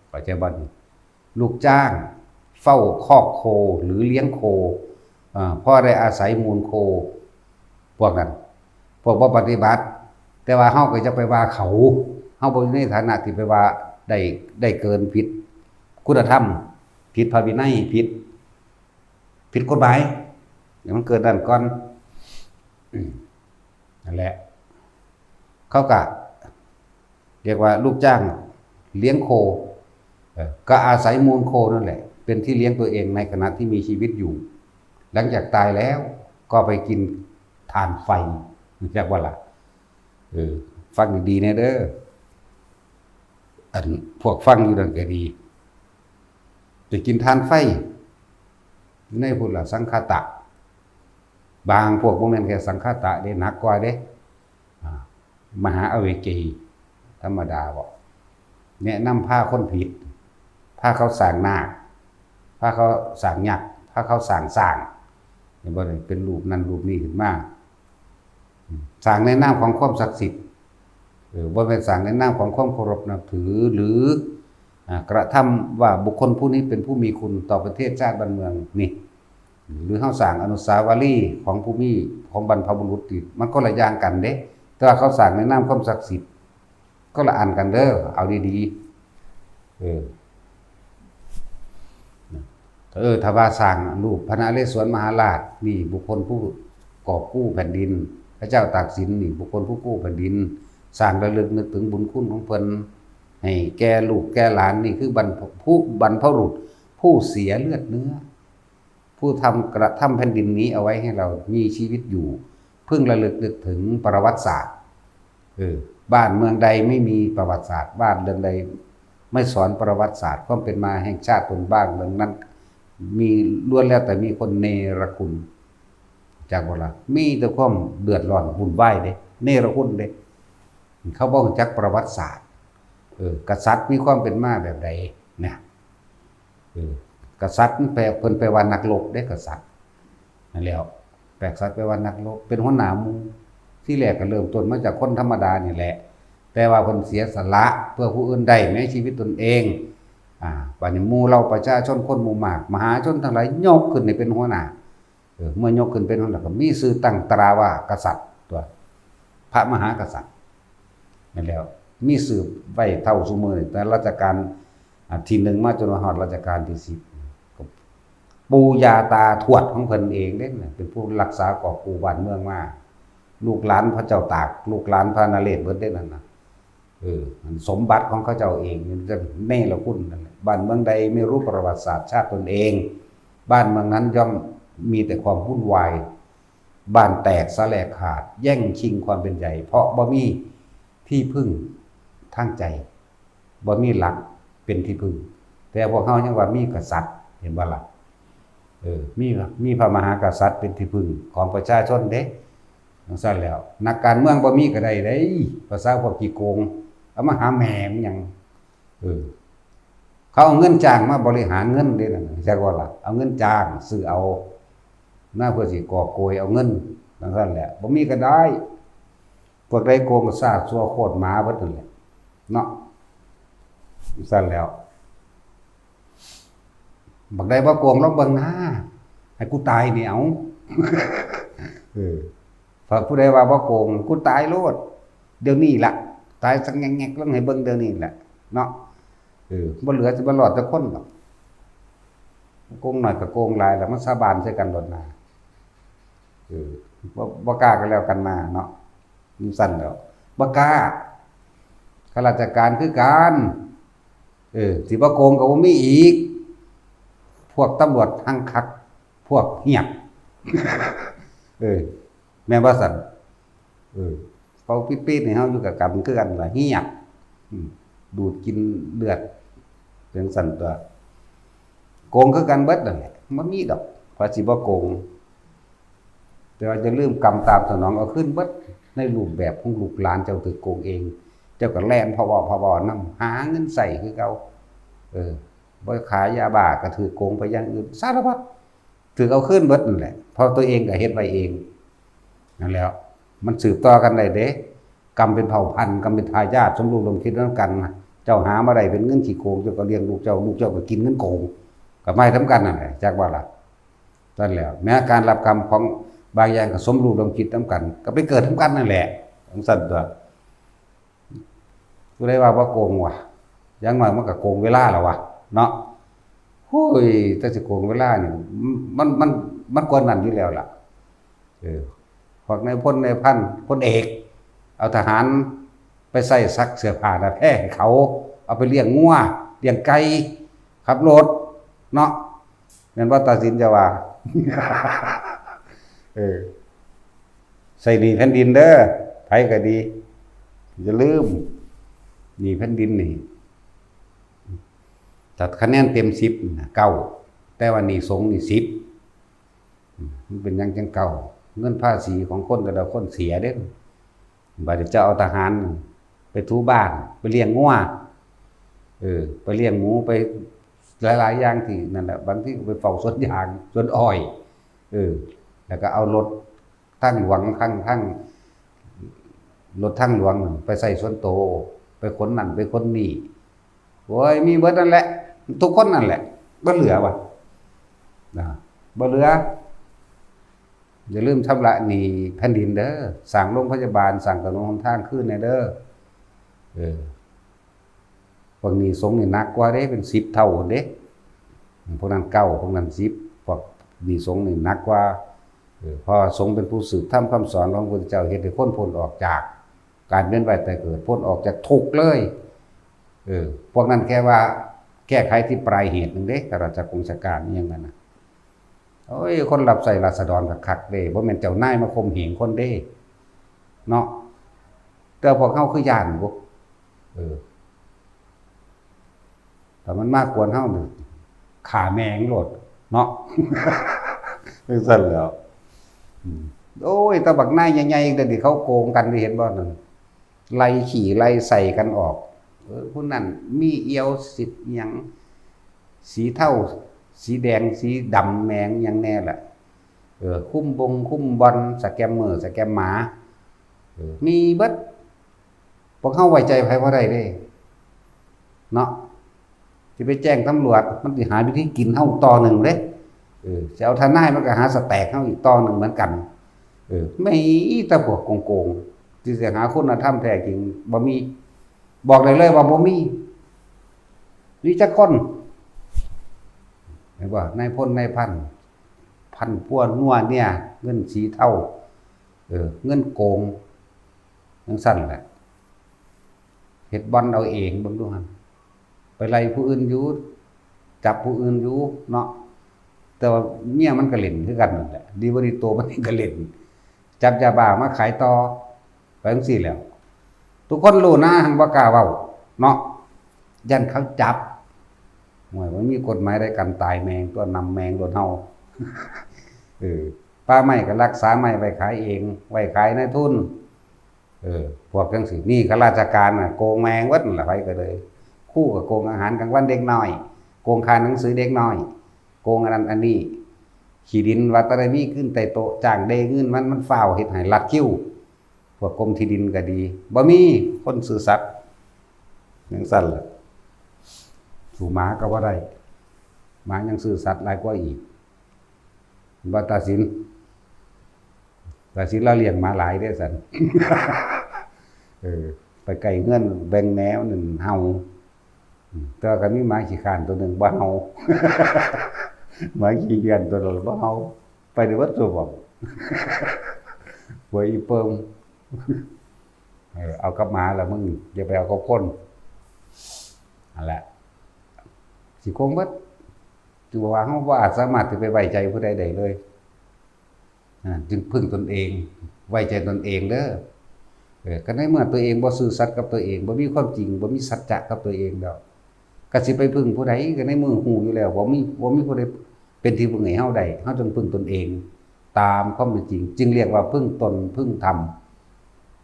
เข้าใจบ่นี่ ลูกจ้างเฝ้าคอกโคหรือเลี้ยงโค อ่า พอได้อาศัยมูลโค พวกนั้น พวกบ่ปฏิบัติ แต่ว่าเฮาก็อย่าไปว่าเขา เฮาบ่อยู่ในฐานะที่ไปว่าได้ ได้เกิน ผิดคุณธรรม ผิดพระวินัย ผิด ผิดกฎหมาย ให้มันเกิดนั่นก่อน อืม นั่นแหละ เขาก็เรียกว่าลูกจ้างเลี้ยงโค เอ่อ ก็อาศัยมูลโคนั่นแหละ เป็นที่เลี้ยงตัวเองในขณะที่มีชีวิตอยู่ หลังจากตายแล้วก็ไปกินถ่านไฟ รู้จักบ่ล่ะ เออ ฟังดีๆ แน่เด้อ อันพวกฟังอยู่นั่นก็ดี ไปกินถ่านไฟ อยู่ในพุ้นล่ะ สังคตะ บางพวกบ่แม่นแค่สังคตะเด้ หนักกว่าเด้ อ่า มหาอเวจี ธรรมดาบ่ แนะนำพาคนผิด พาเขาสร้างนาค พาเขาสร้างยักษ์ พาเขาสร้างช้าง เห็นบ่ เป็นรูปนั้นรูปนี้ขึ้นมา สร้างในนามของความศักดิ์สิทธิ์ เออ บ่แม่นสร้างในนามของความเคารพนับถือ หรือ อ่า กระทำว่าบุคคลผู้นี้เป็นผู้มีคุณต่อประเทศชาติบ้านเมืองนี่ หรือเฮาสร้างอนุสาวรีย์ของผู้มี ของบรรพบุรุษนี่ มันคนละอย่างกันเด้ แต่ว่าเขาสร้างในนามความศักดิ์สิทธิ์ คนละอันกันเด้อ เอาดีๆ เออ เออ ถ้าว่าสร้างรูปพระนเรศวรมหาราชนี่บุคคลผู้กอบกู้แผ่นดิน พระเจ้าตากสินนี่บุคคลผู้กู้แผ่นดิน สร้างระลึกนึกถึงบุญคุณของเพิ่น ให้แก่ลูกแก่หลาน นี่คือบรรพ ผู้ บรรพบุรุษผู้เสียเลือดเนื้อ ผู้ทำ กระทำแผ่นดินนี้เอาไว้ให้เรามีชีวิตอยู่ พึงระลึกนึกถึงประวัติศาสตร์ เออ บ้านเมืองใดไม่มีประวัติศาสตร์ บ้านเรือนใดไม่สอนประวัติศาสตร์ ความเป็นมาแห่งชาติตน บ้านเมืองนั้น มี ล้วนแล้วแต่มีคนเนรคุณ จักบ่ล่ะ มีแต่ความเดือดร้อนวุ่นวายเด้ เนรคุณเด้ เขาบ่รู้จักประวัติศาสตร์ เออ กษัตริย์มีความเป็นมาแบบใดเนี่ย เออ กษัตริย์มันแปล เพิ่นแปลว่านักรบเด้ กษัตริย์ นั่นแหล้ว แปล กษัตริย์แปลว่านักรบ เป็นหัวหน้าหมู่ ที่แรกก็เริ่มต้นมาจากคนธรรมดานี่แหละ แต่ว่าเพิ่นเสียสละเพื่อผู้อื่นได้แม้ชีวิตตนเอง อ่า บัดนี้หมู่เหล่าประชาชนคนหมู่มาก มหาชนทั้งหลายยกขึ้นให้เป็นหัวหน้า เออ เมื่อยกขึ้นเป็นหัวหน้าก็มีชื่อตั้งตราว่ากษัตริย์ตัว พระมหากษัตริย์ นั่นแหล้ว มีสืบไว้เท่าซุมื้อนี่ แต่รัชกาล อ่า ที่หนึ่งมาจนมาฮอดรัชกาลที่สิบ ปู่ย่าตาทวดของเพิ่นเองเด้นะ เป็นผู้รักษากอบกู้บ้านเมืองมา ลูกหลานพระเจ้าตาก ลูกหลานพระนเรศเบิดเด้นั่นนะ เออ มันสมบัติของเขาเจ้าเอง มันจะเนรคุณนั่นแหละ บ้านเมืองใดไม่รู้ประวัติศาสตร์ชาติตนเอง บ้านเมืองนั้นย่อมมีแต่ความวุ่นวาย บ้านแตกสาแหรกขาด แย่งชิงความเป็นใหญ่ เพราะบ่มีที่พึ่งทางใจ บ่มีหลักเป็นที่พึ่ง แต่พวกเฮายังว่ามีกษัตริย์ เห็นบ่ล่ะ เออ มี มีพระมหากษัตริย์เป็นที่พึ่งของประชาชนเด้ จั่งซั้นแล้ว นักการเมืองบ่มีก็ได้เด้ ภาษาพวกขี้โกง เอามาหาแหม่งหยัง เออ เขาเอาเงินจ้างมาบริหารเงินเด้นั่น จักว่าล่ะ เอาเงินจ้างซื้อเอา มาเพื่อสิกอบโกยเอาเงิน จั่งซั้นแหละ บ่มีก็ได้ พวกใดโกงก็ซากชั่วโคตรหมาเบิดนั่นแหละ เนาะ จั่งซั้นแล้ว บักใดบ่โกงลองเบิ่งหน้า ให้กูตายนี่เอา เออ ถ้าผู้ใดว่าบ่โกง กูตายโลด เดี๋ยวนี้ละ ตายสักแงกๆลงให้เบิ่งเดี๋ยวนี้แหละ เนาะ เออ บ่เหลือสิบ่รอดจักคนดอก โกงน้อยก็โกงหลายแล้ว มันสาบานใส่กันโลดนะ เออ บ่ บ่กล้าก็แล้วกันมาเนาะ จั่งซั้นแล้ว บ่กล้า ข้าราชการคือกัน เออ สิบ่โกงก็บ่มีอีก พวกตำรวจหังคัก พวกเหียบ เออ แม่นบ่ซั้น เออ เขาปิดๆให้เฮาอยู่กับกรรมคือกันล่ะ เหียบ อืม ดูดกินเลือด จั่งซั้นตั๊ว โกงคือกันเบิดนั่นแหละ บ่มีดอก ว่าสิบ่โกง แต่ว่าอย่าลืมกรรมตามสนองเอาคืนเบิด ในรูปแบบของลูกหลานเจ้าถืกโกงเอง เจ้าก็แล่นพะวอพะวอนำ หาเงินใช้คือเก่า เออ บ่ขายยาบ้าก็ถืกโกงไปอย่างอื่น สารพัด ถืกเอาคืนเบิดนั่นแหละ เพราะตัวเองก็เฮ็ดไว้เอง นั่นแหล้ว มันสืบต่อกันได้เด้ กรรมเป็นเผ่าพันธุ์ กรรมเป็นทายาท สมรู้ร่วมคิดนำกัน เจ้าหามาได้เป็นเงินขี้โกง เจ้าก็เลี้ยงลูกเจ้า ลูกเจ้าก็กินเงินโกง ก็มาทำกันนั่นแหละ จักว่าล่ะ นั่นแหละ แม้การรับกรรมของบางอย่างก็สมรู้ร่วมคิดนำกัน ก็ไปเกิดนำกันนั่นแหละ จั่งซั้นตั๊ว ผู้ใดว่าบ่โกงวะ อย่างน้อยมันก็โกงเวลาแล้ววะ เนาะ โอ้ย แต่สิโกงเวลานี่ มัน มัน มันกว่านั้นอยู่แล้วล่ะ เออ พวกนายพลนายพัน พลเอก เอาทหารไปใส่ซักเสื้อผ้าหน้าแพร่ให้เขา เอาไปเลี้ยงงัว เลี้ยงไก่ ขับรถ เนาะ แม่นบ่ ตาสินจะว่า เออ ใช้หนี้แผ่นดินเด้อ ไผก็ดี อย่าลืม หนี้แผ่นดินนี่ ถ้าคะแนนเต็มสิบน่ะ เก้า แต่ว่าหนี้สงฆ์นี่ สิบ มันเป็นหยังจั่ง เก้า เงินภาษีของคนแต่ละคนเสียเด้ บัดนี้เจ้าเอาทหารไปถูบ้าน ไปเลี้ยงงัว เออ ไปเลี้ยงหมู ไปหลายๆอย่างที่นั่นแหละ บางทีก็ไปเฝ้าสวนยาง สวนอ้อย เออ แล้วก็เอารถทางหลวง ทาง ทาง รถทางหลวงไปใช้ส่วนโต ไปขนนั่น ไปขนนี่ โอ้ย มีเบิดนั่นแหละ ทุกคนนั่นแหละ บ่เหลือวะ นะ บ่เหลือ อย่าลืมชำระหนี้แผ่นดินเด้อ สร้างโรงพยาบาล สร้างถนนหนทางคืนแหน่เด้อ เออ พวกหนี้สงฆ์นี่หนักกว่าเด้ เป็นสิบเท่าเด้ พวกนั้นเก้า พวกนั้นสิบ พวกหนี้สงฆ์นี่หนักกว่า เออ เพราะว่าสงฆ์เป็นผู้สืบธรรมคำสอนของพระพุทธเจ้า เฮ็ดให้คนพ้นออกจากการเวียนว่ายตายเกิด พ้นออกจากทุกข์เลย เออ พวกนั้นแค่ว่าแก้ไขที่ปลายเหตุหนึ่งเด้ ข้าราชกงราชการอิหยังนั่นน่ะ โอ้ย คนรับใช้ราษฎรก็คักเด้ บ่แม่นเจ้านายมาข่มเหงคนเด้ เนาะ แต่พวกเฮาคือย้านบ่ เออ ถ้ามันมากวนเฮานี่ ฆ่าแม่งโลด เนาะ จั่งซั้นแหล้ว อืม โอ้ย แต่บักนายใหญ่ๆ เดี๋ยวนี้เขาโกงกัน ได้เห็นบ่นั่น ไล่ขี้ไล่ใส่กันออก เออ ผู้นั้นมีเอี่ยวสิทธิ์หยัง สีเทา สีแดง สีดำแหมงหยังแน่ล่ะ เออ คุมบง คุมบ่อน สแกมเมอร์ สแกมหมา เออ มีเบิด พวกเฮาไว้ใจไผบ่ได้เด้ เนาะ สิไปแจ้งตำรวจ มันสิหาวิธีกินเฮาต่อหนึ่งเด้ เออ สิเอาทนาย มันก็หาสแต็กเฮาอีกต่อหนึ่งเหมือนกัน เออ มีแต่พวกโกง ที่จะหาคุณธรรมแท้จริงบ่มี บอกได้เลยว่าบ่มี มีจักคน เห็นบ่ นายพลนายพัน พันปัวนัวเนี่ย เงินสีเทา เออ เงินโกง จั่งซั่นแหละ เฮ็ดบ่อนเอาเอง เบิ่งดูหั่น ไปไล่ผู้อื่นอยู่ จับผู้อื่นอยู่เนาะ แต่ว่าเมียมันก็เล่นคือกันนั่นแหละ ดีบ่ดีตัวมันเองก็เล่น จับยาบ้ามาขายต่อ ไปจั่งซี้แหล้ว ทุกคนรู้นะ หั้นบ่กล้าเว้าเนาะ ย้านเขาจับ โอ้ย มันมีกฎหมายใดกันตายแมงตัวนำแมงโดนเฮา เออ ป่าไม้ก็รักษาไม้ไว้ขายเอง ไว้ขายนายทุน เออ พวกจั่งซี้ นี่ข้าราชการน่ะ โกงแมงเบิดนั่นล่ะ ไผก็เลย ครูก็โกงอาหารกลางวันเด็กน้อย โกงค่าหนังสือเด็กน้อย โกงอันนั้นอันนี้ ขี้ดินว่าแต่ได้มีขึ้นแต่โต๊ะ จ้างเด้เงินมัน มันฟ้าวเฮ็ดให้ลัดคิว พวกกรมที่ดินก็ดี บ่มีคนซื่อสัตย์ จั่งซั่นล่ะ สู้หมาก็บ่ได้ หมายังซื่อสัตย์หลายกว่าอีก ว่าตาสิน ตาสินลาวเลี้ยงหมาหลายเด้ซั่น เออ ไปใกล้เฮือนแบ่งแหนวนั่นเห่า อืม แต่ว่าก็มีหมาขี้คร้านตัวหนึ่งบ่เห่า หมาขี้เหี้ยนตัวนั้นบ่เห่า ไปในวัดตัวบ่ หัวอีเปิง เออ เอากับหมาละมึง อย่าไปเอากับคน นั่นแหละ สิโกงเบิด คือว่าเฮาบ่อาจสามารถที่ไปไว้ใจผู้ใดได้เลย อ่า จึงพึ่งตนเอง ไว้ใจตนเองเด้อ เออ ก็ในเมื่อตัวเองบ่ซื่อสัตย์กับตัวเอง บ่มีความจริง บ่มีสัจจะกับตัวเองแล้ว ก็สิไปพึ่งผู้ใด ก็ในเมื่อฮู้อยู่แล้ว บ่มี บ่มีผู้ใดเป็นที่พึ่งให้เฮาได้ เฮาจงพึ่งตนเอง ตามความเป็นจริง จึงเรียกว่าพึ่งตน พึ่งธรรม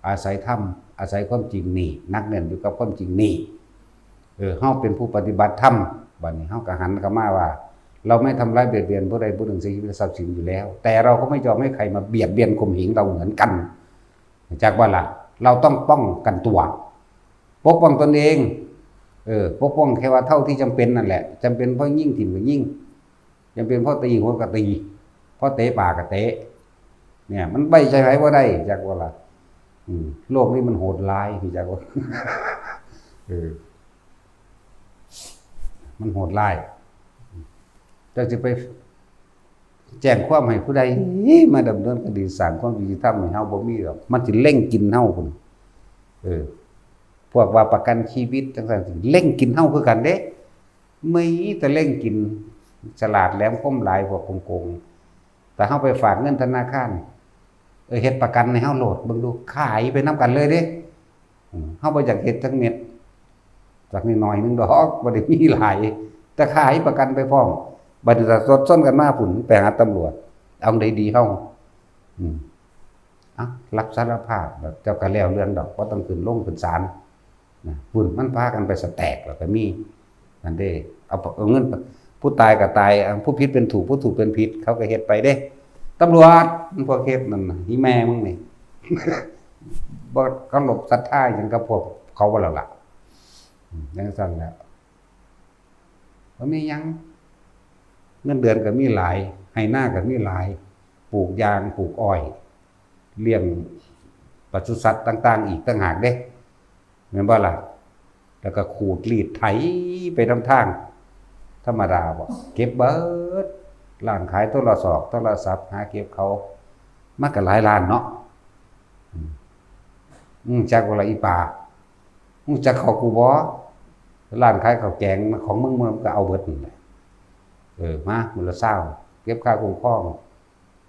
อาศัยธรรม อาศัยความจริงนี่ หนักแน่นอยู่กับความจริงนี่ เออ เฮาเป็นผู้ปฏิบัติธรรม บัดนี้เฮาก็หันเข้ามาว่า เราไม่ทำร้ายเบียดเบียนผู้ใดผู้หนึ่งเสียชีวิตและทรัพย์สินอยู่แล้ว แต่เราก็ไม่ยอมให้ใครมาเบียดเบียนข่มเหงเราเหมือนกัน จักว่าล่ะ เราต้องป้องกันตัว ปกป้องตนเอง เออ ปกป้องแค่ว่าเท่าที่จำเป็นนั่นแหละ จำเป็นพอยิงถิ่มก็ยิง จำเป็นพอตีหัวก็ตี พอเตะปากก็เตะ เนี่ย มันไว้ใจไผบ่ได้ จักว่าล่ะ อืม โลกนี้มันโหดร้าย พี่จักว่า เออ มันโหดร้าย เจ้าสิไปแจ้งความให้ผู้ใดมาดำเนินคดี สร้างความยุติธรรมให้เฮาบ่มีดอก มันสิเล็งกินเฮาพุ้น เออ พวกว่าประกันชีวิตจั่งซั่นสิเล็งกินเฮาคือกันเด้ มีแต่เล็งกิน ฉลาดแหลมคมหลายพวกโกงๆ แต่เฮาไปฝากเงินธนาคาร เออ เฮ็ดประกันให้เฮาโลด เบิ่งดู ขายไปนำกันเลยเด้ อืม เฮาบ่อยากเฮ็ดจักเม็ด จักนิดหน่อยหนึ่งดอก บ่ได้มีหลาย แต่ขายประกันไปพร้อม บัดนี้ถ้าสดซนกันมาพุ้น ไปหาตำรวจ เอาใดดีเฮา อืม เอ้า รับสารภาพ เจ้าก็แล้วเรื่องดอก บ่ต้องขึ้นโรงขึ้นศาล นะ พุ้น มันพากันไปสแต็กแล้วก็มี นั่นเด้ เอา เอาเงิน ผู้ตายก็ตาย อ่ะ ผู้ผิดเป็นถูก ผู้ถูกเป็นผิด เขาก็เฮ็ดไปเด้ ตำรวจ มันพวกเฮ็ดนั่นน่ะ อีแม่มึงนี่ บ่เคารพศรัทธาหยังกับพวกเขาบ่แล้วล่ะ อืม จั่งซั่นแหละ บ่มีหยัง เงินเดือนก็มีหลาย ไฮ่นาก็มีหลาย ปลูกยาง ปลูกอ้อย เลี้ยงปศุสัตว์ต่างๆ อีกต่างหากเด้ แม่นบ่ล่ะ แล้วก็ขูดรีดไถไปนำทาง ธรรมดาบ่ เก็บเบิด ร้านขายโทรศอก โทรศัพท์ หาเก็บเขา มาก็หลายล้านเนาะ อืม อืม จักว่าละอีปา มึงจักเขากูบ่ ร้านขายข้าวแกงของมึง มึงก็เอาเบิดนั่นแหละ เออ มา มื้อละซาว เก็บค่าคุ้มครอง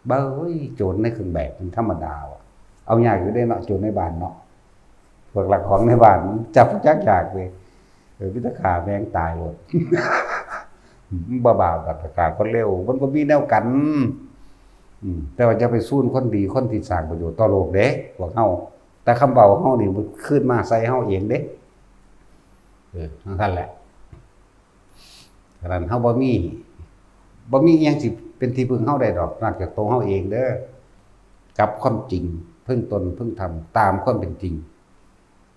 เบ้ย โจรในเครื่องแบบมันธรรมดาว่ะ เอายากอยู่เด้เนาะ โจรในบ้านเนาะ พวกลักของในบ้าน จับจักยากเลย เออ มีแต่ฆ่าแม่งตายโลด มันบ่บาปดอก ฆ่าคนเลว มันบ่มีแนวกัน อืม แต่ว่าจะไปซูนคนดี คนที่สร้างประโยชน์ต่อโลกเด้ พวกเฮา แต่คำเว้าเฮานี่มันคืนมาใส่เฮาเองเด้ เออ จั่งซั่นแหละ ฉะนั้นเฮาบ่มี บ่มีอิหยังสิเป็นที่พึ่งเฮาได้ดอก นอกจากตัวเฮาเองเด้อ กับความจริง พึ่งตน พึ่งธรรม ตามความเป็นจริง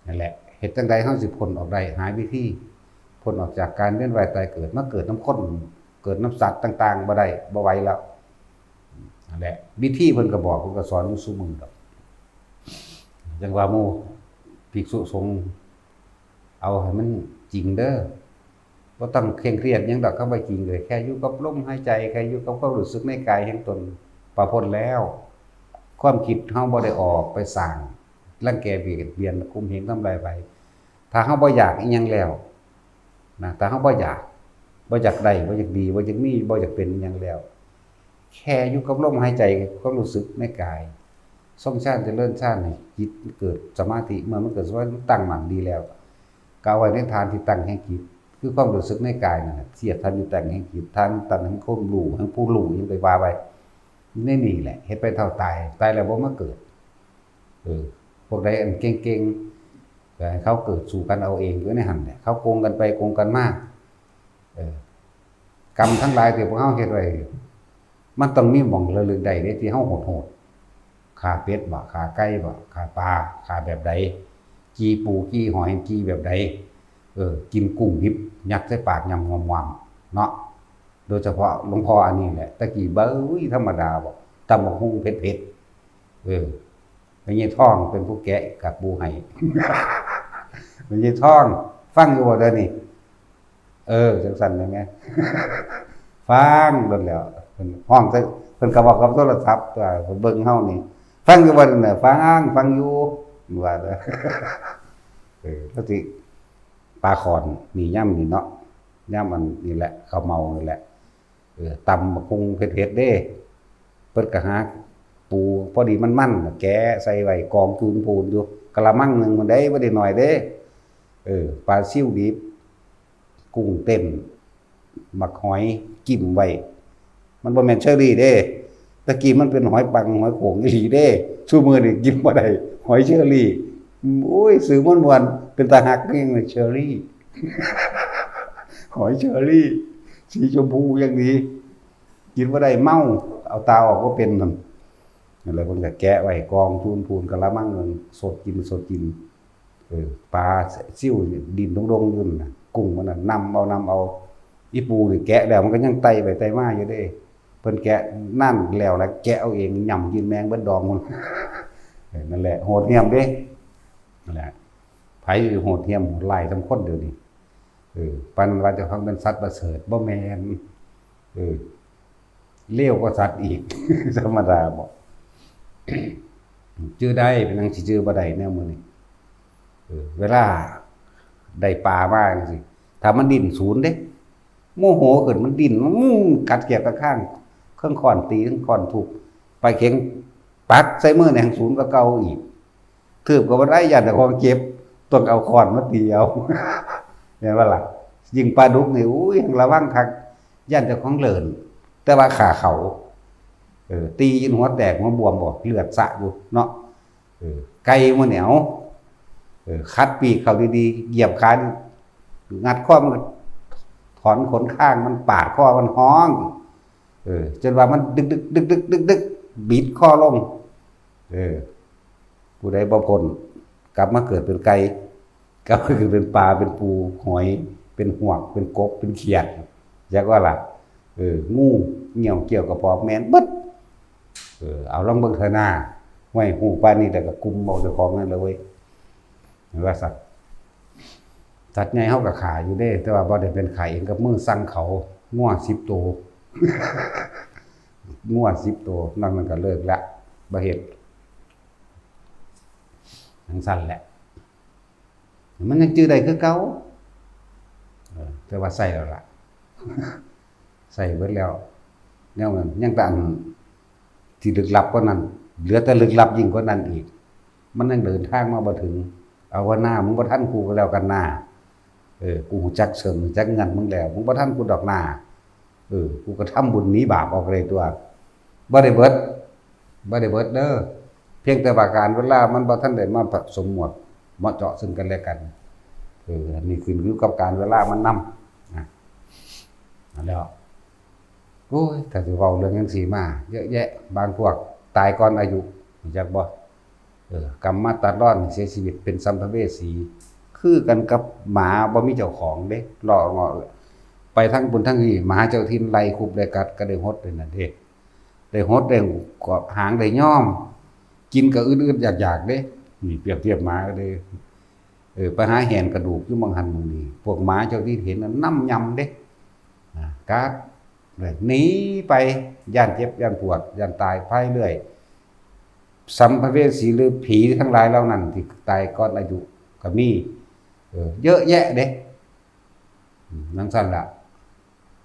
นั่นแหละ เฮ็ดจั่งใดเฮาสิพ้นออกได้ หาวิธีพ้นออกจากการเวียนว่ายตายเกิด มาเกิดนำคน เกิดนำสัตว์ต่างๆ บ่ได้ บ่ไหวแล้ว นั่นแหละ วิธีเพิ่นก็บอก เพิ่นก็สอนอยู่ซุมื้อดอก จั่งว่าหมู่ภิกษุสงฆ์ เอาให้มันจริงเด้อ บ่ต้องเคร่งเครียดหยังดอก คำว่าจริงเลย แค่อยู่กับลมหายใจ แค่อยู่กับความรู้สึกในกายแห่งตน ก็พ้นแล้ว ความคิดเฮาบ่ได้ออกไปสร้าง รังแกเบียดเบียน ข่มเหงทำลายไผ ถ้าเฮาบ่อยากอิหยังแล้วนะ ถ้าเฮาบ่อยาก บ่อยากได้ บ่อยากดี บ่อยากมี บ่อยากเป็นอิหยังแล้ว แค่อยู่กับลมหายใจ ความรู้สึกในกาย ทรงฌานเจริญฌานให้จิตเกิดสมาธิ เมื่อมันเกิดสมาธิ ตั้งมั่นดีแล้ว ก็เอาไว้ในฐานที่ตั้งแห่งจิต คือความรู้สึกในกายนั่นแหละ เสียฐานที่ตั้งแห่งจิต ฐานตั้งแห่งความรู้ แห่งผู้รู้ หยังไปว่าไป ในนี่แหละ เฮ็ดไปเท่าตาย ตายแล้วบ่มาเกิด เออ พวกใดอันเก่งๆ ก็ให้เขาเกิดสู่กันเอาเองอยู่ในหั่นแหละ เขาโกงกันไปโกงกันมา เออ กรรมทั้งหลายที่พวกเฮาเฮ็ดไว้ มันต้องมีหม่องระลึกได้เด้ ที่เฮาโหดๆ ฆ่าเป็ดบ่ ฆ่าไก่บ่ ฆ่าปลา ฆ่าแบบใด จี่ปู จี่หอย จี่แบบใด เออ กินกุ้งดิบ ยัดใส่ปาก ยำงวมๆ เนาะ โดยเฉพาะหลวงพ่ออันนี้แหละ ตะกี้เบ้ย ธรรมดาบ่ ตำบักหุ่งเผ็ดๆ เออ แม่ยายทองเป็นผู้แกะกากปูให้ แม่ยายทอง ฟังอยู่บ่เดี๋ยวนี้ เออ จังซั่นแม่นแหม ฟังโดนแล้ว เพิ่นฮ้องใส่ เพิ่นก็เว้ากับโทรศัพท์ ตัวเบิ่งเฮานี่ ฟังอยู่บ่นั่นน่ะ ฟัง ฟังอยู่ ว่าเด้อ เออ แล้วสิ ปลาข้อนนี่ยามนี่เนาะ ยามอันนี่แหละ ข้าวเม่านี่แหละ เออ ตำบักหุ่งเผ็ดๆ เด้ เพิ่นก็หาปูพอดีมันๆ น่ะ แกะใส่ไว้กองจูนพูนอยู่ กะละมังหนึ่งมันได้ บ่ได้น้อยเด้ เออ ปลาซิวดิบ กุ้งเต้น บักหอย กิมไว้ มันบ่แม่นเชอรี่เด้ ตะกี้มันเป็นหอยปัง หอยโข่งอีหลีเด้ ซุมื้อนี้กินบ่ได้ หอยเชอรี่ โอ้ย ซื้อม่วนๆ เป็นตาฮักแฮงเลย เชอรี่ หอยเชอรี่ สีชมพูอย่างดี กินบ่ได้ เมา เอาตาออกบ่เป็นนั่น นั่นแหละ เพิ่นก็แกะไว้กองจูนพูนกะละมังหนึ่ง สดกิน สดกิน เออ ปลาซิวนี่ดิ้นโด่งๆ อยู่นั่นน่ะ กุ้งมันน่ะ นำเอา นำเอา อีปูนี่แกะแล้วมันก็ยังไต่ไปไต่มาอยู่เด้ เพิ่นแกะนั่นแล้วล่ะ แกะเอาเอง ย่ำกินแมงเบิดดองมัน เออ นั่นแหละ โหดเหี้ยมเด้ นั่นแหละ ไผสิโหดเหี้ยมโหดร้ายส่ำคนเดี๋ยวนี้ เออ ปานว่าเจ้าของเป็นสัตว์ประเสริฐ บ่แม่น เออ เลวกว่าสัตว์อีก ธรรมดาบ่ จื่อได้ เป็นหยังสิจื่อบ่ได้แนวมื้อนี้ เออ เวลาได้ปลามาจังซี่ ถ้ามันดิ้นสูนเด้ โมโหขึ้นมันดิ้น มันกัดเขียดกัดคาง เครื่องค้อนตี เครื่องค้อนทุบ ไปเข็งปักใส่มือแหน่งสูนกว่าเก่าอีก ทืบก็บ่ได้ ย้านเจ้าของเจ็บ ต้องเอาค้อนมาตีเอา แม่นบ่ล่ะ ยิ่งปลาดุกนี่ อุ้ย ระวังคัก ย้านเจ้าของเลิน แต่ว่าฆ่าเขา เออ ตีจนหัวแตกหัวบวมบ่ เลือดสะอยู่เนาะ เออ ไก่มันเหนียว เออ คัดปีกเขาดีๆ เหยียบขา งัดคอมัน ถอนขนข้างมัน ปาดคอมันฮ้อง เออ จนว่ามันดึกๆ ดึกๆ ดึกๆ ดึกๆ บิดคอลง เออ ผู้ใดบ่พ้น กลับมาเกิดเป็นไก่ กลับมาเกิดเป็นปลา เป็นปู หอย เป็นหวก เป็นกบ เป็นเขียด จักว่าล่ะ เออ งู เงี้ยวเขี้ยวกระปอม แม่นเบิด เออ เอาลองเบิ่งเถอะนา ห้วย ฮู้ปานนี้แล้วก็กุมเอาเจ้าของนั่นแหละเว้ย เห็นว่าสัตว์ สัตว์ใหญ่เฮาก็ฆ่าอยู่เด้ แต่ว่าบ่ได้เป็นฆ่าเองกับมือ สั่งเขา งัวสิบโต งัวสิบโต นอกนั้นก็เลิกละ บ่เฮ็ด จั่งซั้นแหละ มันยังจื่อได้คือเก่า เออ แต่ว่าใส่แล้วล่ะ ใส่เบิดแล้ว แนวนั้น ยังแต่อันที่ลึกลับกว่านั้น เหลือแต่ลึกลับยิ่งกว่านั้นอีก มันยังเดินทางมาบ่ถึง เอาว่าหน้า มึงบ่ทันกูก็แล้วกันหน้า เออ กูฮู้จักเชิง ฮู้จักเงินมึงแล้ว มึงบ่ทันกูดอกหน้า เออ กูก็ทำบุญหนีบาปออกเลยตัว บ่ได้เบิด บ่ได้เบิดเด้อ เพียงแต่ว่าการเวลามันบ่ทันได้มาผสมหมวด เหมาะเจาะซึ่งกันและกัน เออ อันนี้ขึ้นอยู่กับการเวลามันนำ นะ นั่นแหล้ว โอ้ย ถ้าสิเว้าเรื่องจั่งซี้มา เยอะแยะ บางพวกตายก่อนอายุ รู้จักบ่ เออ กรรมมาตัดรอน เสียชีวิตเป็นสัมภเวสี คือกันกับหมาบ่มีเจ้าของเด้ เลาะเงาะ ไปทั้งบุญทั้งนี้ หมาเจ้าถิ่นไล่คุบไล่กัด ก็ได้หดเลยนั่นเด้ ได้หดได้กวบหางได้ย้อม กินก็อึดๆ อยากๆ เด้ นี่เปรียบเทียบหมาก็เลย เออ ไปหาแหนกระดูกอยู่หม่องหั่นหม่องนี่ พวกหมาเจ้าที่เห็นน่ะนำยำเด้ อ่า กัดเลย หนีไป ย้านเจ็บ ย้านปวด ย้านตายไปเรื่อย สัมภเวสีหรือผีทั้งหลายเหล่านั้นที่ตายก่อนอายุก็มี เออ เยอะแยะเด้ อืม นั่นสั่นละ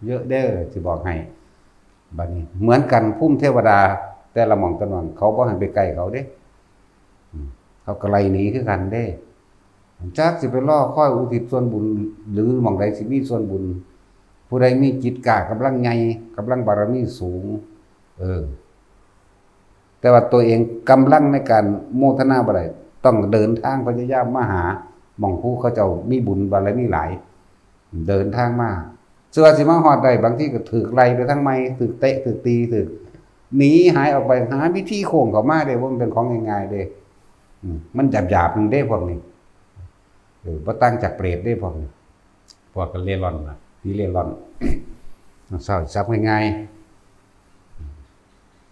เยอะเด้อ สิบอกให้ บัดนี้ เหมือนกัน ภูมิเทวดา แต่ละหม่องแต่ละหม่อง เขาบ่ให้ไปใกล้เขาเด้ อืม เขาก็ไล่หนีคือกันเด้ จักสิไปรอคอยอุทิศส่วนบุญ หรือหม่องใดสิมีส่วนบุญ ผู้ใดมีจิตกล้ากำลังใหญ่ กำลังบารมีสูง เออ แต่ว่าตัวเองกำลังในการโมทนาบ่ได้ ต้องเดินทางพยายามมาหาหม่องผู้เขาเจ้ามีบุญบารมีหลาย เดินทางมา เชื่อสิมาฮอดได้ บางทีก็ถืกไล่ไปทางใหม่ ถืกเตะ ถืกตี ถืกหนีหายออกไป หาวิธีโค้งเข้ามาเด้ บ่แม่นเป็นของง่ายๆเด้ อืม มันหยาบๆนึงเด้พวกนี้ เออ บ่ต่างจากเปรตเด้พวกนี้ พวกกันเร่ร่อนน่ะ ผีเร่ร่อน เศร้าสับง่ายๆ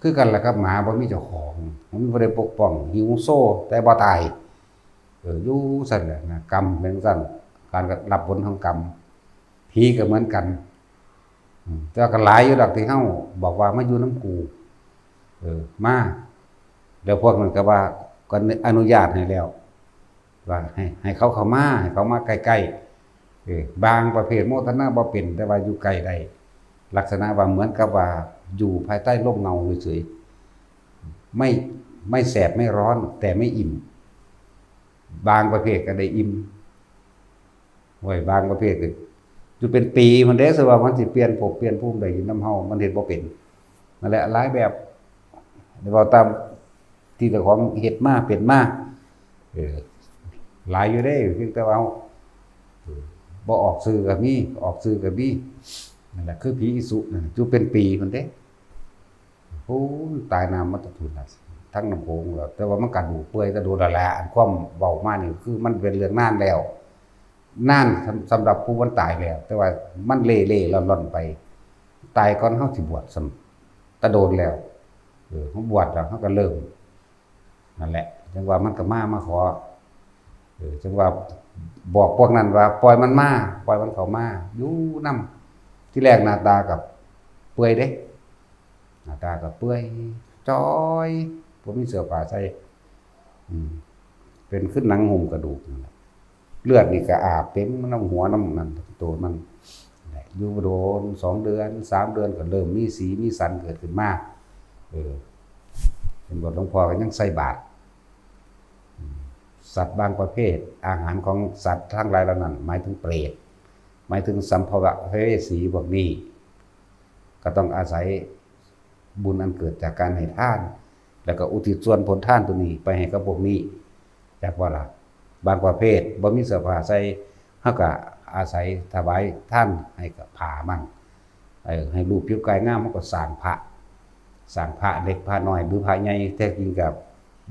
คือกันล่ะครับ หมาบ่มีเจ้าของ มันบ่ได้ปกป้อง หิวโซ แต่บ่ตาย เออ อยู่ซั่นแหละนะ กรรมเป็นซั่น การรับผลของกรรม ผีก็เหมือนกัน อืม แต่ว่าก็หลายอยู่ดอกที่เฮาบอกว่ามาอยู่นำกู เออ มา แล้วพวกนั้นก็ว่า ก็อนุญาตให้แล้ว ว่าให้ ให้เขาเข้ามา ให้เขามาใกล้ๆ เออ บางประเภทโมทนาบ่เป็น แต่ว่าอยู่ใกล้ได้ ลักษณะว่าเหมือนกับว่าอยู่ภายใต้ร่มเงาเฉยๆ ไม่ ไม่แสบไม่ร้อน แต่ไม่อิ่ม บางประเภทก็ได้อิ่ม โอ้ย บางประเภทก็อยู่เป็นปีพุ้นเด้ สิว่ามันสิเปลี่ยนภพเปลี่ยนภูมิได้อยู่นำเฮา มันเฮ็ดบ่เป็น นั่นแหละ หลายแบบ เว้าตามที่เจ้าของเฮ็ดมาเป็นมา เออ หลายอยู่เด้ เพียงแต่ว่าเฮา เออ บ่ออกชื่อก็มี ออกชื่อก็มี นั่นแหละ คือผีอีสุนั่น อยู่เป็นปีพุ้นเด้ โอ้ย ตายน้ำมาแตะพุ้นล่ะ ทั้งน้ำโขงแล้ว แต่ว่ามันกระดูกเปื่อยแต่โดนแล้วแหละ อันความเว้ามานี่คือมันเป็นเรื่องนานแล้ว นานสำ สำหรับผู้มันตายแล้ว แต่ว่ามันเล่ๆล่อนๆไป ตายก่อนเฮาสิบวชซ้ำ แต่โดนแล้ว เออ เฮาบวชแล้ว เฮาก็เริ่ม นั่นแหละ จังว่ามันก็มา มาขอ เออ จังว่าบอกพวกนั้นว่า ปล่อยมันมา ปล่อยมันเข้ามา อยู่นำ ที่แรกหน้าตาก็เปื่อยเด้ หน้าตาก็เปื่อยจ้อย บ่มีเสื้อผ้าใส่ อืม เป็นคือหนังหุ้มกระดูกนั่นแหละ เลือดนี่ก็อาบเต็มนำหัวนำนั่น ตัวมัน แหละ อยู่บ่โดน สองเดือน สามเดือนก็เริ่มมีสีมีสันเกิดขึ้นมา เออ เห็นบ่ หลวงพ่อก็ยังใส่บาตร อืม สัตว์บางประเภท อาหารของสัตว์ทั้งหลายเหล่านั้น หมายถึงเปรต หมายถึงสัมภเวสีพวกนี้ ก็ต้องอาศัยบุญอันเกิดจากการให้ทาน แล้วก็อุทิศส่วนผลทานตัวนี้ไปให้กับพวกนี้ จักว่าล่ะ บางประเภทบ่มีเสื้อผ้าใส่ เฮาก็อาศัยถวายทานให้กับผ้ามัน เออ ให้รูปผิวกายงาม เฮาก็สร้างพระ สร้างพระเล็กพระน้อย หรือพระใหญ่ แท้จริงก็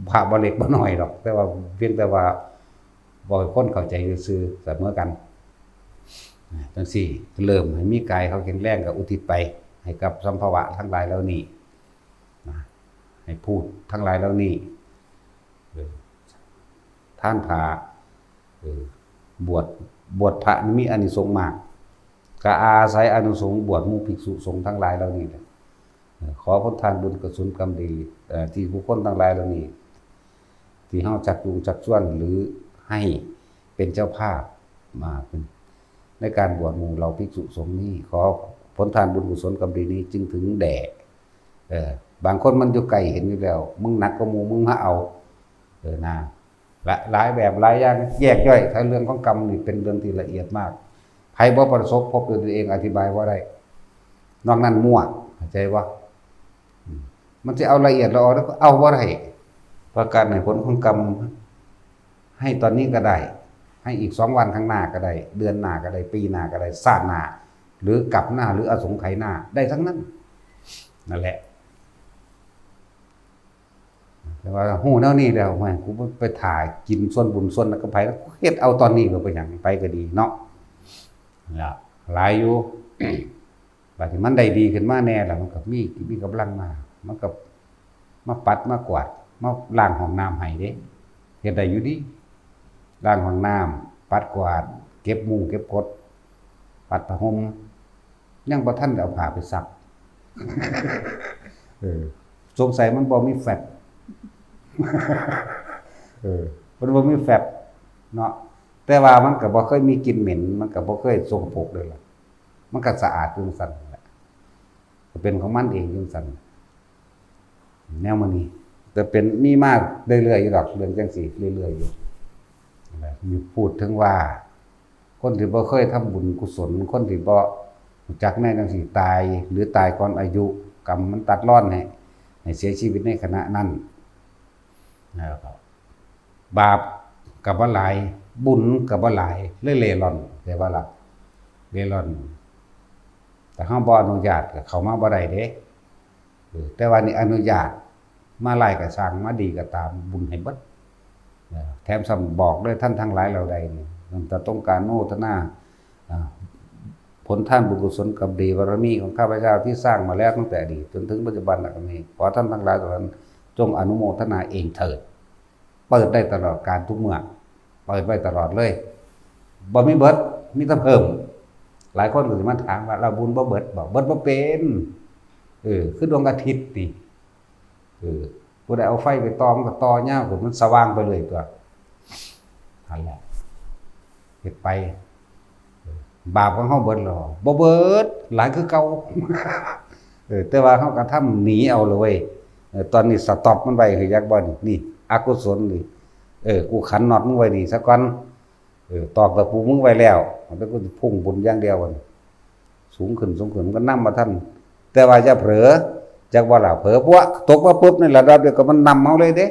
พระบ่เล็กบ่น้อยดอก แต่ว่าเพียงแต่ว่าบอกให้คนเข้าใจซื่อๆ เสมอกัน จังซี้ เริ่มให้มีกายเขาแข็งแรงก็อุทิศไปให้กับสัมภเวะทั้งหลายเหล่านี้ นะ ให้พูดทั้งหลายเหล่านี้ เออ ทานผ้า เออ บวช บวชพระนี่มีอานิสงส์มาก ก็อาศัยอานิสงส์บวชหมู่ภิกษุสงฆ์ทั้งหลายเหล่านี้แหละ เออ ขอผลทานบุญกุศลกรรมดี เอ่อ ที่บุคคลทั้งหลายเหล่านี้ ที่เฮาชักจูงชักชวนหรือให้เป็นเจ้าภาพมาเป็น ในการบวชหมู่เหล่าภิกษุสงฆ์นี้ ขอผลทานบุญกุศลกรรมดีนี้จึงถึงแด่ เออ บางคนมันอยู่ไกลเห็นอยู่แล้ว มึงหนักกว่าหมู่ มึงมาเอา เออ นะ ละ หลายแบบหลายอย่างแยกย่อย ถ้าเรื่องของกรรมนี่เป็นเรื่องที่ละเอียดมาก ไผบ่ประสบพบด้วยตัวเองอธิบายบ่ได้ นอกนั้นมั่ว เข้าใจบ่ อืม มันสิเอาละเอียดละออแล้วก็เอาบ่ได้ ประการให้ผลของกรรม ให้ตอนนี้ก็ได้ ให้อีกสองวันข้างหน้าก็ได้ เดือนหน้าก็ได้ ปีหน้าก็ได้ ชาติหน้า หรือกลับหน้า หรืออสงไขยหน้า ได้ทั้งนั้น นั่นแหละ แต่ว่าฮู้แนวนี้แล้ว โอ้ย กูไปถ่ากินส่วนบุญส่วนนั้นกับไผ แล้วกูเฮ็ดเอาตอนนี้ก็เป็นหยัง ไปก็ดีเนาะ ล่ะ หลายอยู่ บัดนี้มันได้ดีขึ้นมาแน่แล้ว มันก็มี มีกำลังมา มันก็มาปัดมากวาด มาล้างห้องน้ำให้เด้ ฮ็ดได้อยู่เด้ ล้างห้องน้ำ ปัดกวาด เก็บมุ้งเก็บกด ปัดผ้าห่ม ยังบ่ทันได้เอาผ้าไปซัก เออ สงสัยมันบ่มีแฟบ เออ มันบ่มีแฟบเนาะ แต่ว่ามันก็บ่เคยมีกลิ่นเหม็น มันก็บ่เคยสกปรกเลยล่ะ มันก็สะอาดอยู่จั่งซั้นแหละ ก็เป็นของมันเองอยู่จั่งซั้น แนวมื้อนี้ แต่เป็นมีมาเรื่อยๆอยู่ดอก เรื่องจั่งซี้เรื่อยๆอยู่ มีพูดถึงว่า คนที่บ่เคยทำบุญกุศล คนที่บ่รู้จักแนวจั่งซี้ตาย หรือตายก่อนอายุ กรรมมันตัดรอนให้ ให้เสียชีวิตในขณะนั้น แล้วก็บาปก็บ่หลาย บุญก็บ่หลาย เลยเร่ร่อน เข้าใจบ่ล่ะ เร่ร่อน แต่เฮาบ่อนุญาตก็เข้ามาบ่ได้เด้ เออ แต่ว่านี่อนุญาต มาร้ายก็ซ่าง มาดีก็ตาม บุญให้เบิด เออ แถมซ้ำบอกเลย ท่านทั้งหลายเหล่าใดนี่ ตั้งแต่ต้องการโมทนา อ่า ผลทานบุญกุศลกรรมดีบารมีของข้าพเจ้าที่สร้างมาแล้วตั้งแต่อดีตจนถึงปัจจุบัน และก็มี ขอท่านทั้งหลายเหล่านั้นจงอนุโมทนาเองเถิด เปิดได้ตลอดกาลทุกเมื่อ เปิดไว้ตลอดเลย บ่มีเบิด มีแต่เพิ่ม หลายคนก็สิมาถามว่า "แล้วบุญบ่เบิดบ่?" เบิดบ่เป็น เออ คือดวงอาทิตย์นี่ เออ ผู้ใดเอาไฟไปต่อ มันก็ต่อยาวขึ้น มันสว่างไปเรื่อยตั๊ว นั่นแหละ เฮ็ดไป บาปของเฮาเบิดแล้วบ่ บ่เบิด หลายคือเก่า เออ แต่ว่าเฮากระทำหนีเอาเลยเว้ย เออ ตอนนี้สต็อปมันไว้ คือจักบ่นี่ นี่ อกุศลนี่ เออ กูขันน็อตมึงไว้นี่ซะก่อน เออ ตอกตะปูมึงไว้แล้ว มันก็สิพุ่งบุญอย่างเดียวบัดนี้ สูงขึ้น สูงขึ้น มันก็นำบ่ทัน แต่ว่าอย่าเผลอ จักว่าล่ะ เผลอปั๊ว ตกมาปุ๊บ ในระดับเดียวกับมันนำเฮาเลยเด้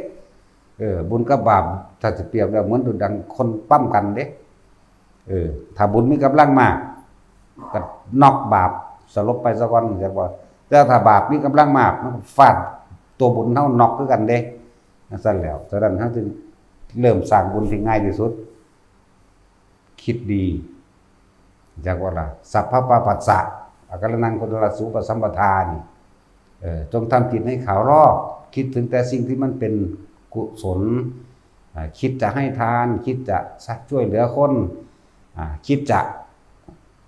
เออ บุญกับบาป ถ้าสิเปรียบแล้ว เหมือนดุจดังคนปั๊มกันเด้ เออ ถ้าบุญมีกำลังมาก ก็น็อกบาปสลบไปซะก่อน จักว่า แต่ถ้าบาปมีกำลังมาก มันก็ฟาดตัวบุญเฮาน็อกคือกันเด้ จั่งซั้นแล้ว ฉะนั้นเฮาจึงเริ่มสร้างบุญที่ง่ายที่สุด คิดดี จักว่าล่ะ สัพพะปาปัสสะ อาการนัง โคตรสูปสัมปทานี่ เออ จงทำจิตให้ขาวรอบ คิดถึงแต่สิ่งที่มันเป็นกุศล อ่า คิดจะให้ทาน คิดจะช่วยเหลือคน อ่า คิดจะ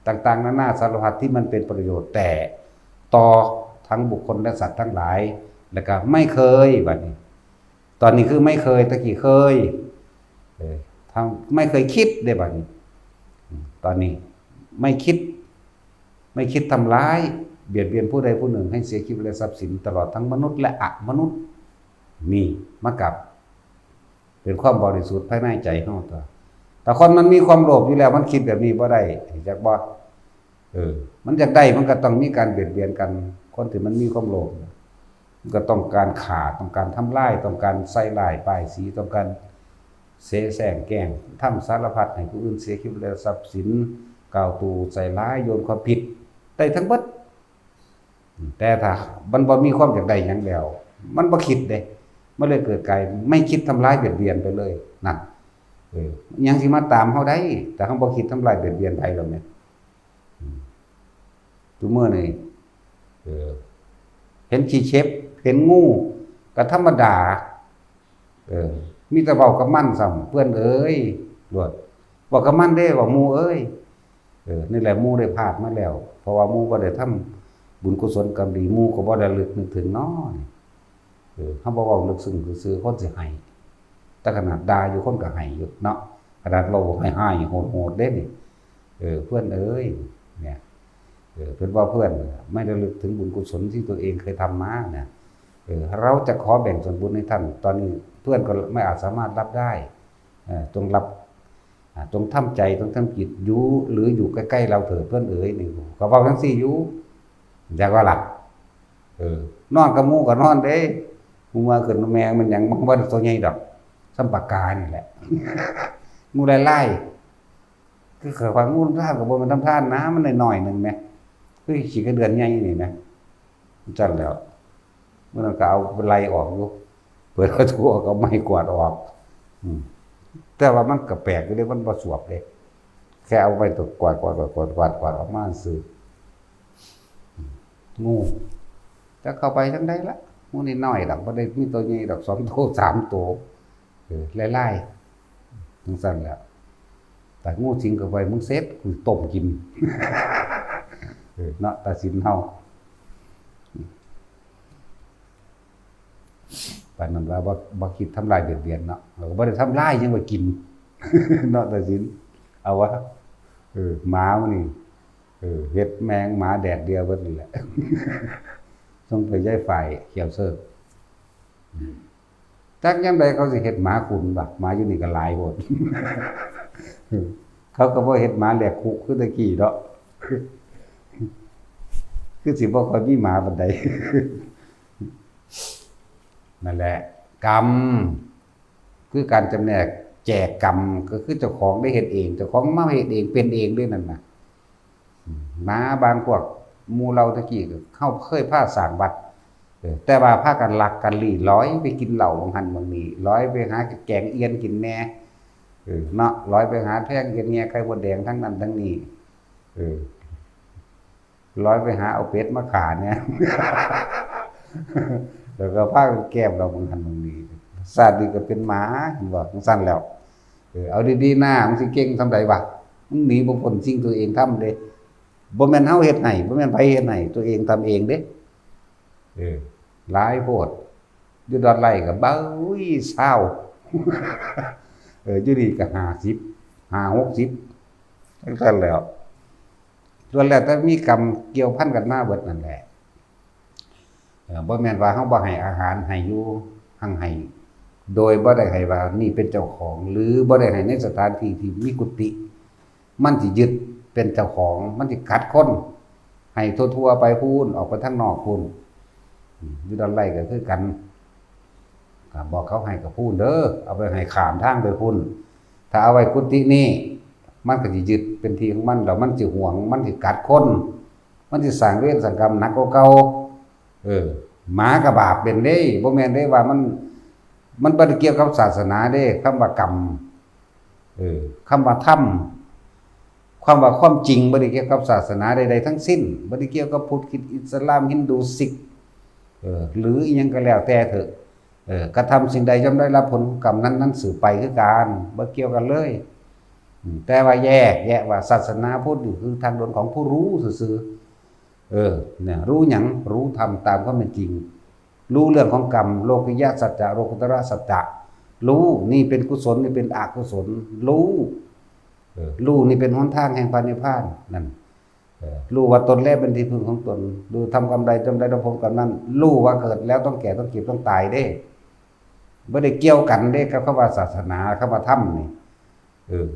ต่างๆ นานาสารพัดที่มันเป็นประโยชน์แต่ต่อทั้งบุคคลและสัตว์ทั้งหลาย แล้วก็ไม่เคย บัดนี้ ตอนนี้คือไม่เคย ตะกี้เคย เออ ทำ ไม่เคยคิดเด้ บัดนี้ อืม ตอนนี้ไม่คิด ไม่คิดทำร้าย เบียดเบียนผู้ใดผู้หนึ่งให้เสียชีวิตและทรัพย์สิน ตลอดทั้งมนุษย์และอมนุษย์ นี่ มากับ เป็นความบริสุทธิ์ภายในใจเฮาตั๊ว แต่คนมันมีความโลภอยู่แล้ว มันคิดแบบนี้บ่ได้ จักบ่ เออ มันอยากได้ มันก็ต้องมีการเบียดเบียนกัน คนที่มันมีความโลภ มันก็ต้องการฆ่า ต้องการทำลาย ต้องการใส่ร้ายป้ายสี ต้องการเสแสร้งแกล้ง ทำสารพัดให้ผู้อื่นเสียชีวิตและทรัพย์สิน กล่าวตู่ใส่ร้าย โยนความผิด ได้ทั้งเบิด แต่ถ้ามันบ่มีความอยากได้หยังแล้ว มันบ่คิดเด้ มันเลยเกิดกลายไม่คิดทำร้ายเบียดเบียนไปเลย นั่น เออ หยังสิมาตามเฮาได้ แต่เฮาบ่คิดทำร้ายเบียดเบียนไผแล้วแหม อืม ซุมื้อนี่ เออ เห็นขี้เข็บ เห็นงู ก็ธรรมดา เออ มีแต่เว้ากับมันซ้ำ เพื่อนเอ๋ย โลด เว้ากับมันเด้ เว้าหมู่เอ๋ย เออ นี่แหละหมู่ได้พลาดมาแล้ว เพราะว่าหมู่บ่ได้ทำบุญกุศลกรรมดี หมู่ก็บ่ได้ระลึกนึกถึงน้อนี่ เออ เฮาบ่เว้าลึกซึ้งซื่อๆ คนสิให้ แต่ขนาดด่าอยู่คนก็ให้อยู่เนาะ ขนาดเว้าร้ายๆ โหดๆ เด้นี่ เออ เพื่อนเอ๋ย เนี่ย เออ เพิ่นว่าเพื่อนไม่ระลึกถึงบุญกุศลที่ตัวเองเคยทำมาเนี่ย เออ เราจะขอแบ่งส่วนบุญให้ท่าน ตอนนี้เพื่อนก็ไม่อาจสามารถรับได้ เออ จงรับ อ่า จงทำใจ จงทำจิต อยู่ หรืออยู่ใกล้ๆ เราเถิดเพื่อนเอ๋ย นี่ ก็เว้าจั่งซี้อยู่ จักว่าล่ะ เออ นอนกับหมู่ก็นอนเด้ หมู่มาขึ้นแมงมันหยัง มันบ่ได้ตัวใหญ่ดอก ส่ำปากกานี่แหละ หมู่หลายๆ คือข้อยว่าหมู่ลำธารก็บ่แม่นลำธารนะ มันน้อยๆ หนึ่งแหม คือขี้ไก่เดือนใหญ่นี่แหม จั่งซั้นแหล้ว มื้อนั้นก็เอาไล่ออกอยู่ เปิดประตูออก เอาไม้กวาดออก อืม แต่ว่ามันก็แปลกอยู่เด้ มันบ่สวบเด้ แค่เอาไม้กวาด กวาด กวาด กวาด กวาด กวาดออกมาซื่อ อืม งู จักเข้าไปทางใดละ งูน้อยๆ ดอก บ่ได้มีตัวใหญ่ดอก สองตัว สามตัว เออ ไล่ๆ จั่งซั้นแหละ แต่งูสิงเข้าไป มึงเสร็จ กูต้มกิน เออ เนาะ ตาสินเฮา ปานนั้นว่าบ่ บ่คิดทำลายเบียดเบียนเนาะ เราก็บ่ได้ทำลาย ยังว่ากิน เนาะ ตาสิน เอาวะ เออ หมามันนี่ เออ เฮ็ดแมงหมาแดดเดียวเบิดนี่แหละ ส่งไปย้ายฝ่ายเขียวเสิร์ฟ อืม จักยามใดเขาสิเฮ็ดหมาขุนบัก หมาอยู่นี่ก็หลายโพด เขาก็บ่เฮ็ดหมาแหลกคุกคือแต่กี้เนาะ คือสิบ่ค่อยมีหมาปานใด นั่นแหละ กรรม คือการจำแนกแจกกรรม ก็คือเจ้าของได้เฮ็ดเอง เจ้าของมาเฮ็ดเอง เป็นเองเด้นั่นน่ะ อืม หมาบางพวก หมู่เหล่าตะกี้ก็ เฮาเคยพาสร้างวัด เออ แต่ว่าพากันลักกันลี้ ลอยไปกินเหล้าหม่องหั่นหม่องนี่ ลอยไปหาแกงเอียนกินแหน่ เออ เนาะ ลอยไปหาแทงเอียนแหง่ไข่มดแดงทั้งนั้นทั้งนี้ เออ ลอยไปหาเอาเป็ดมาฆ่าแหน่ แล้วก็พากันแกล้มเหล้าหม่องหั่นหม่องนี่ ชาตินี้ก็เป็นหมา เห็นบ่ จั่งซั้นแล้ว เออ เอาดีๆ นะ มึงสิเก่งส่ำใดวะ มึงหนีบ่พ้นสิ่งตัวเองทำเด้ บ่แม่นเฮาเฮ็ดให้ บ่แม่นไผเฮ็ดให้ ตัวเองทำเองเด้ เออ หลายโพด อยู่ดอนไร่ก็ เบ้ย ซาว เออ อยู่นี่ก็ ห้าสิบ ห้าหกสิบ จั่งซั้นแหล้ว ล้วนแล้วแต่มีกรรมเกี่ยวพันกันมาเบิดนั่นแหละ เอ่อ บ่แม่นว่าเฮาบ่ให้อาหาร ให้อยู่ หั่งให้ โดยบ่ได้ให้ว่านี่เป็นเจ้าของ หรือบ่ได้ให้ในสถานที่ที่มีกุฏิ มันสิยึดเป็นเจ้าของ มันสิกัดคน ให้ทั่วๆ ไปพู้น ออกไปทางนอกพู้น อืม อยู่ดอนไร่ก็คือกัน ก็บอกเขาให้กับพู้นเด้อ เอาไปให้ข้ามทางไปพู้น ถ้าเอาไว้กุฏินี่ มันก็สิยึดเป็นที่ของมัน แล้วมันสิหวง มันสิกัดคน มันสิสร้างเวรสร้างกรรมหนักกว่าเก่า เออ หมากับบาปเป็นเด้ บ่แม่นเด้ว่ามัน มันบ่ได้เกี่ยวกับศาสนาเด้ คำว่ากรรม เออ คำว่าธรรม คำว่าความจริง บ่ได้เกี่ยวกับศาสนาใดๆ ทั้งสิ้น บ่ได้เกี่ยวกับพุทธ คริสต์ อิสลาม ฮินดู ซิก เออ หรืออิหยังก็แล้วแต่เถอะ เออ กระทำสิ่งใดย่อมได้รับผลของกรรมนั้นๆ สืบไปคือกัน บ่เกี่ยวกันเลย อืม แต่ว่าแยก แยะว่าศาสนาพุทธนี่คือทางเดินของผู้รู้ซื่อๆ เออ เนี่ย รู้หยัง รู้ธรรมตามความเป็นจริง รู้เรื่องของกรรม โลกิยสัจจะ โลกุตระสัจจะ รู้นี่เป็นกุศล นี่เป็นอกุศล รู้ เออ รู้นี่เป็นหนทางแห่งพระนิพพาน นั่น เออ รู้ว่าตนแลเป็นที่พึ่งของตน รู้ทำกรรมใด ย่อมได้รับผลกรรมนั้น รู้ว่าเกิดแล้วต้องแก่ ต้องเจ็บ ต้องตายเด้ บ่ได้เกี่ยวกันเด้กับคำว่าศาสนา คำว่าธรรมนี่ เออ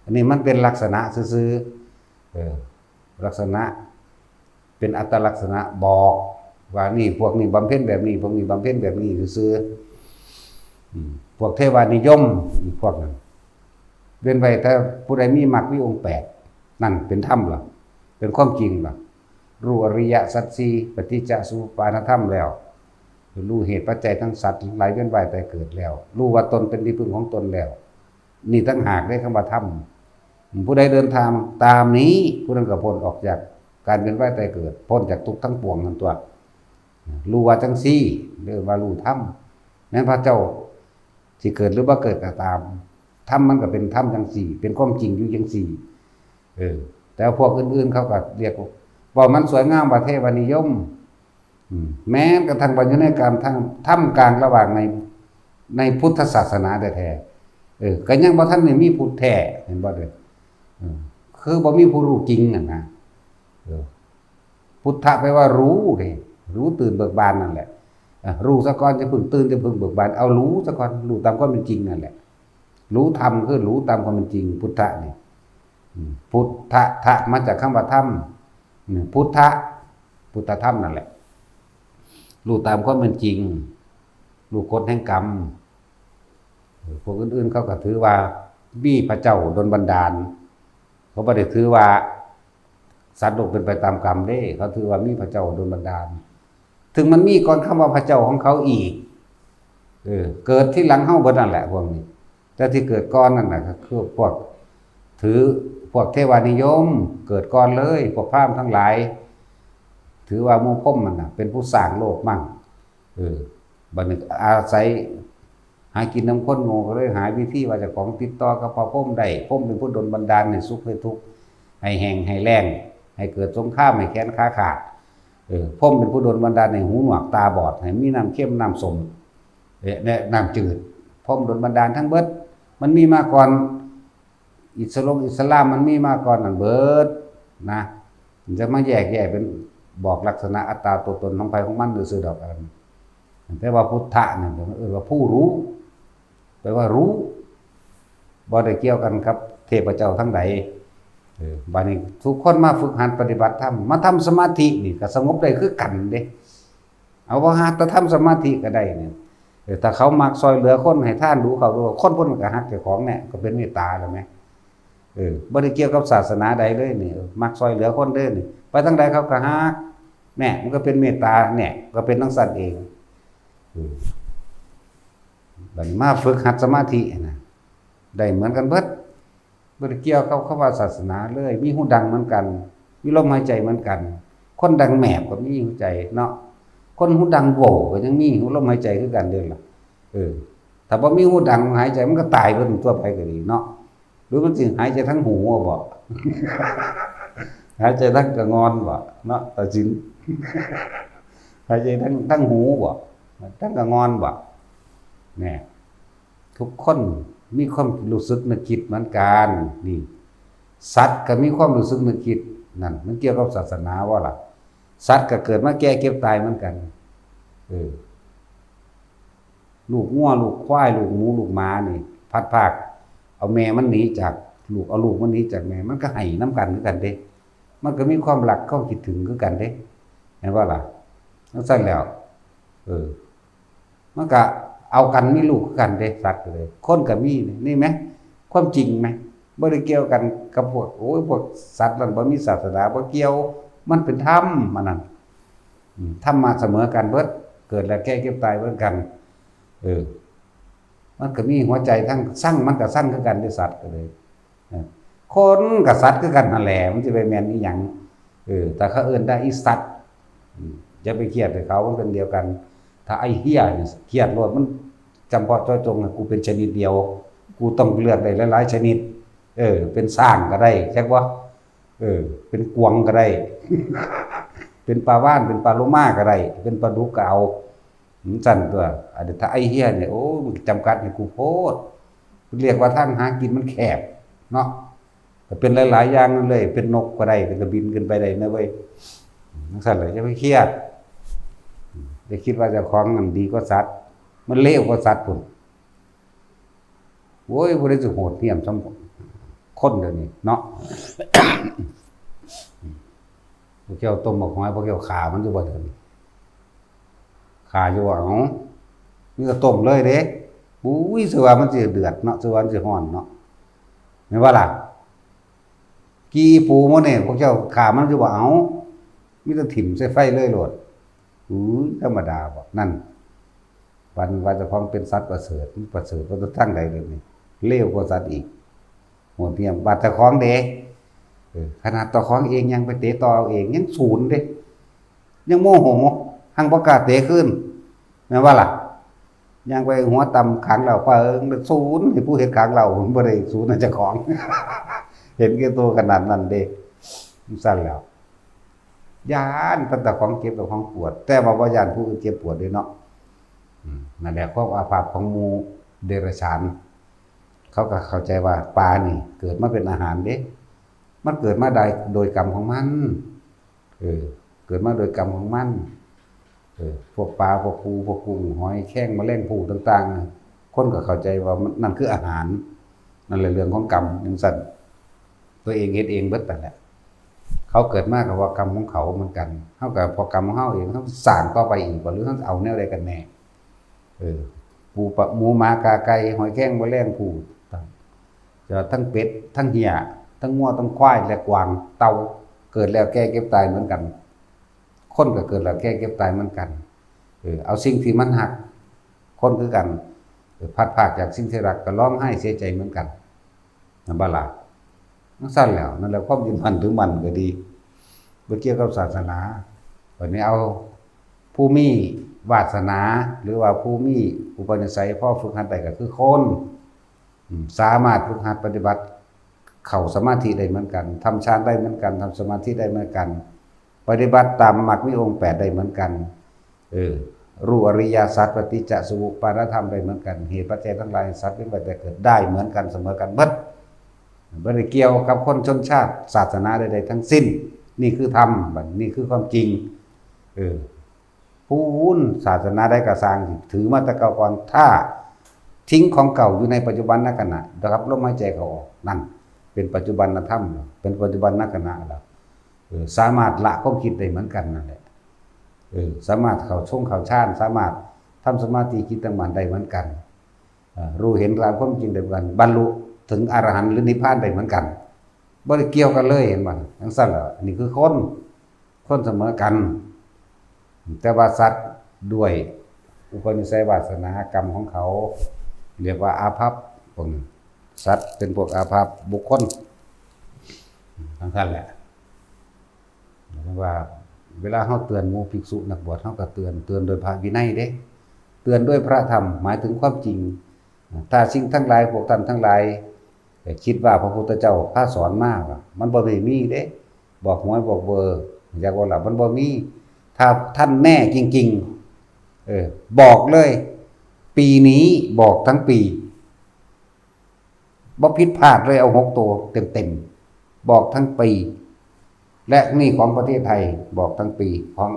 อันนี้มันเป็นลักษณะซื่อๆ เออ ลักษณะ เป็นอัตลักษณะบอกว่านี่ พวกนี้บำเพ็ญแบบนี้ พวกนี้บำเพ็ญแบบนี้ซื่อๆ อืม พวกเทวานิยม อีกพวกนั้น เว้นไว้แต่ผู้ใดมีมรรคมีองค์แปด นั่นเป็นธรรมล่ะ เป็นความจริงล่ะ รู้อริยสัจสี่ ปฏิจจสมุปปาทธรรมแล้ว รู้เหตุปัจจัยทั้งสัตว์ทั้งหลายเวียนว่ายตายเกิดแล้ว รู้ว่าตนเป็นที่พึ่งของตนแล้ว นี่ต่างหากเด้คำว่าธรรม ผู้ใดเดินทางตามนี้ ผู้นั้นก็พ้นออกจากการเวียนว่ายตายเกิด พ้นจากทุกข์ทั้งปวงนั่นตัว รู้ว่าจังซี่ เรียกว่ารู้ธรรม แม้นพระเจ้าสิเกิดหรือบ่เกิดก็ตาม ธรรมมันก็เป็นธรรมจังซี่ เป็นความจริงอยู่จังซี่ เออ แต่พวกอื่นๆ เขาก็เรียกว่า ว่ามันสวยงามว่าเทวานิยม อืม แม้กระทั่งว่าอยู่ในกลางทาง ท่ามกลางระหว่างใน ในพุทธศาสนาแท้ๆ เออ ก็ยังบ่ทันได้มีพุทธแท้ เห็นบ่เด้อ เออ คือบ่มีผู้รู้จริงนั่นนะ เออ พุทธะแปลว่ารู้เด้ รู้ตื่นเบิกบานนั่นแหละ อ่ะ รู้ซะก่อน จะพึ่งตื่น จะพึ่งเบิกบาน เอารู้ซะก่อน รู้ตามความเป็นจริงนั่นแหละ รู้ธรรมคือรู้ตามความเป็นจริง พุทธะนี่ อืม พุทธะ ทะ มาจากคำว่าธรรม อืม พุทธะ พุทธธรรมนั่นแหละ รู้ตามความเป็นจริง รู้กฎแห่งกรรม เออ พวกอื่นๆ เขาก็ถือว่ามีพระเจ้าดลบันดาล เขาบ่ได้ถือว่าสัตว์โลกเป็นไปตามกรรมเด้ เขาถือว่ามีพระเจ้าดลบันดาล ถึงมันมีก่อนคำว่าพระเจ้าของเขาอีก เออ เกิดทีหลังเฮาเบิดนั่นแหละพวกนี้ แต่ที่เกิดก่อนนั่นน่ะก็คือพวกถือ พวกเทวานิยม เกิดก่อนเลย พวกพราหมณ์ทั้งหลาย ถือว่าหมู่พรหมนั่นน่ะ เป็นผู้สร้างโลกมั่ง เออ บัดนี้อาศัย หากินนำคนโง่ ก็เลยหาวิธีว่าเจ้าของติดต่อกับพระพรหมได้ พรหมเป็นผู้ดลบันดาลให้สุขให้ทุกข์ ให้แห้งให้แล้ง ให้เกิดสงคราม ให้แขนขาขาด เออ พรหมเป็นผู้ดลบันดาลให้หูหนวกตาบอด ให้มีน้ำเค็มน้ำส้ม เออ และน้ำจืด พรหมดลบันดาลทั้งเบิด มันมีมาก่อน อิสลงอิสลามมันมีมาก่อนนั่นเบิดนะ มันจะมาแยกแยะเป็นบอกลักษณะอัตตาตัวตนของใครของมันซื่อๆดอกอันนั้น แต่ว่าพุทธะเนี่ยเอิ้นว่าผู้รู้ แปลว่ารู้ บ่ได้เกี่ยวกันกับเทพเจ้าทั้งใด เออ บัดนี้ทุกคนมาฝึกหัดปฏิบัติธรรม มาทำสมาธินี่ก็สงบได้คือกันเด้ เอาว่าหาแต่ทำสมาธิก็ได้เนี่ย เออ ถ้าเขามักซอยเหลือคน ให้ทานดูเขาดู คนพวกนั้นก็ฮักเจ้าของเนี่ย ก็เป็นเมตตาแล้วไหม เออ บ่ได้เกี่ยวกับศาสนาใดเลยนี่ เออ มักซอยเหลือคนเด้อนี่ ไปทางใดเขาก็ฮัก เนี่ย มันก็เป็นเมตตา เนี่ย ก็เป็นจั่งซั้นเอง เออ บัดนี้มาฝึกหัดสมาธินะ ได้เหมือนกันเบิด บ่ได้เกี่ยวกับคำว่าศาสนาเลย มีหูดังเหมือนกัน มีลมหายใจเหมือนกัน คนดังแมบก็มีหัวใจเนาะ คนหูดังโหว่ก็ยังมีลมหายใจคือกันเด้อล่ะ เออ ถ้าบ่มีหูดังหายใจมันก็ตายเบิดทั่วไปก็ดีเนาะ หรือมันสิหายใจทางหูบ่ หายใจทางกะงอนบ่ เนาะ ตาสิน หายใจทาง ทางหูบ่ ทางกะงอนบ่ เนี่ย ทุกคนมีความรู้สึกนึกคิดเหมือนกัน นี่ สัตว์ก็มีความรู้สึกนึกคิด นั่น มันเกี่ยวกับศาสนาบ่ล่ะ สัตว์ก็เกิดมาแก่เจ็บตายเหมือนกัน เออ ลูกงัว ลูกควาย ลูกหมู ลูกหมานี่ พลัดพราก เอาแม่มันหนีจากลูก เอาลูกมันหนีจากแม่ มันก็ไห้นำกันคือกันเด้ มันก็มีความรัก ความคิดถึงคือกันเด้ เห็นบ่ล่ะ จั่งซั้นแล้ว เออ มันก็เอากันมีลูกคือกันเด้ สัตว์ก็เลย คนก็มี นี่ไหม ความจริงไหม บ่ได้เกี่ยวกันกับพวก โอ้ย พวกสัตว์นั่นบ่มีศาสนา บ่เกี่ยว มันเป็นธรรม มันนั่น อืม ธรรมะเสมอกันเบิด เกิดแล้วแก่เจ็บตายเหมือนกัน เออ มันก็มีหัวใจทั้งซัง มันก็ซังคือกันเด้ สัตว์ก็เลย เออ คนกับสัตว์คือกันนั่นแหละ มันสิไปแม่นอีหยัง เออ ถ้าเขาเอิ้นได้อีสัตว์ อืม อย่าไปเครียดให้เขา มันเป็นเดียวกัน ถ้าไอ้เหี้ยนี่เครียดโลด มันจำเพาะเจาะจง กูเป็นชนิดเดียว กูต้องเลือกได้หลายๆชนิด เออ เป็นช้างก็ได้ จักบ่ เออ เป็นกวางก็ได้ เป็นปลาวาฬ เป็นปลาโลมาก็ได้ เป็นปลาดุกก็เอา จั่งซั้นตั๊ว อันนี้ถ้าไอ้เหี้ยเนี่ย โอ้ มันจำกัดให้กูโพด เรียกว่าทางหากินมันแคบเนาะ ก็เป็นหลายๆอย่างนั่นเลย เป็นนกก็ได้ เป็นกระบินขึ้นไปได้นะเว้ย จั่งซั้นเลย อย่าไปเครียด อย่าคิดว่าเจ้าของนั่นดีกว่าสัตว์ มันเลวกว่าสัตว์พุ้น โอ้ย บ่ได้สิโหดเหี้ยมส่ำคนเดี๋ยวนี้เนาะ พวกเจ้าต้มบักหอย พวกเจ้าฆ่ามันอยู่บ่เดี๋ยวนี้ ฆ่าอยู่บ่ เอ้า มีแต่ต้มเลยเด้ อุ้ย สิว่ามันสิเดือดเนาะ สิว่ามันสิร้อนเนาะ แม่นบ่ล่ะ ขี้ปูหมู่นี่ พวกเจ้าฆ่ามันอยู่บ่ เอ้า มีแต่ถิ่มใส่ไฟเลยโลด อุ้ย ธรรมดาบ่ นั่น ปานว่าเจ้าของเป็นสัตว์ประเสริฐ มันประเสริฐกว่าทางใดเดี๋ยวนี้ เลวกว่าสัตว์อีก โหดเหี้ยม บาดเจ้าของเด้ เออ ขนาดเจ้าของเองยังไปเตะต่อเอาเอง ยังศูนย์เด้ ยังโมโห หังบ่กล้าเตะคืน แม่นบ่ล่ะ ยังไปหัวต่ำขังเหล้า ปาเอิงศูนย์ให้ผู้เฮ็ดขังเหล้า มันบ่ได้ศูนย์ให้เจ้าของ เห็นแก่ตัวขนาดนั้นเด้ จั่งซั้นแล้ว ย้านแต่เจ้าของเจ็บเจ้าของปวด แต่ว่าบ่ย้านผู้อื่นเจ็บปวดเด้เนาะ อืม นั่นแหละความอาภัพของหมู่เดรัจฉาน เขาก็เข้าใจว่าปลานี่เกิดมาเป็นอาหารเด้ มันเกิดมาได้โดยกรรมของมัน เออ เกิดมาโดยกรรมของมัน เออ พวกปลา พวกปู พวกกุ้ง หอยแครง แมลงภู่ต่างๆ คนก็เข้าใจว่ามัน นั่นคืออาหาร นั่นแหละเรื่องของกรรมจั่งซั้น ตัวเองเฮ็ดเองเบิดนั่นแหละ เขาเกิดมาก็เพราะกรรมของเขาเหมือนกัน เฮาก็เพราะกรรมของเฮาเอง เฮาสร้างต่อไปอีกบ่ หรือเฮาเอาแนวใดกันแน่ เออ ปูปลา หมูหมากาไก่ หอยแครงแมลงภู่ จะทั้งเป็ด ทั้งเหี้ย ทั้งงัว ทั้งควาย และกวาง เต่า เกิดแล้วแก่เจ็บตายเหมือนกัน คนก็เกิดแล้วแก่เจ็บตายเหมือนกัน เออ เอาสิ่งที่มันฮัก คนคือกัน เออ พลัดพรากจากสิ่งที่รักก็ร้องไห้เสียใจเหมือนกัน นั่นบ่ล่ะ จั่งซั้นแล้ว นั่นแหละความยึดมั่นถือมั่นก็ดี บ่เกี่ยวกับศาสนา บัดนี้เอาผู้มี วาสนา หรือว่าผู้มีอุปนิสัยพอฝึกหัดได้ก็คือคน อืม สามารถฝึกหัดปฏิบัติเข้าสมาธิได้เหมือนกัน ทำฌานได้เหมือนกัน ทำสมาธิได้เหมือนกัน ปฏิบัติตามมรรคมีองค์แปดได้เหมือนกัน เออ รู้อริยสัจ ปฏิจจสมุปปาทธรรมได้เหมือนกัน เหตุปัจจัยทั้งหลายสัตว์เป็นไปแต่เกิดได้เหมือนกันเสมอกันหมด บ่ได้เกี่ยวกับคนชนชาติศาสนาใดๆทั้งสิ้น นี่คือธรรม บัดนี้คือความจริง เออ ผู้ศาสนาใดก็ซ่าง ถือมาแต่เก่าก่อน ถ้าทิ้งของเก่าอยู่ในปัจจุบันนขณะ นะครับ ลมหายใจเข้าออก นั่นเป็นปัจจุบันธรรม เป็นปัจจุบันนขณะแล้ว เออ สามารถละความคิดได้เหมือนกันนั่นแหละ เออ สามารถเข้าชงเข้าฌาน สามารถทำสมาธิจิตตั้งมั่นได้เหมือนกัน เอ่อ รู้เห็นตามความจริงได้เหมือนกัน บรรลุถึงอรหันต์หรือนิพพานได้เหมือนกัน บ่ได้เกี่ยวกันเลย เห็นบ่ จั่งซั้นล่ะ อันนี้คือคน คนเสมอกัน แต่ว่าสัตว์ด้วยอุปนิสัยวาสนากรรมของเขา เรียกว่าอาภัพ พวกนี้ สัตว์เป็นพวกอาภัพ บุคคล จั่งซั้นแหละ เรียกว่า เวลาเฮาเตือนหมู่ภิกษุนักบวช เฮาก็เตือน เตือนโดยพระวินัยเด้ เตือนด้วยพระธรรม หมายถึงความจริง ถ้าสิ่งทั้งหลาย พวกท่านทั้งหลาย คิดว่าพระพุทธเจ้าพาสอนมา มันบ่ได้มีเด้ บอกหวยบอกเบอร์ อยากว่าล่ะ มันบ่มี ถ้าท่านแน่จริงๆ เออ บอกเลย ปีนี้บอกทั้งปี บ่ผิดพลาดเลย เอาหกตัวเต็มๆ บอกทั้งปี และนี่ของประเทศไทยบอกทั้งปี ของ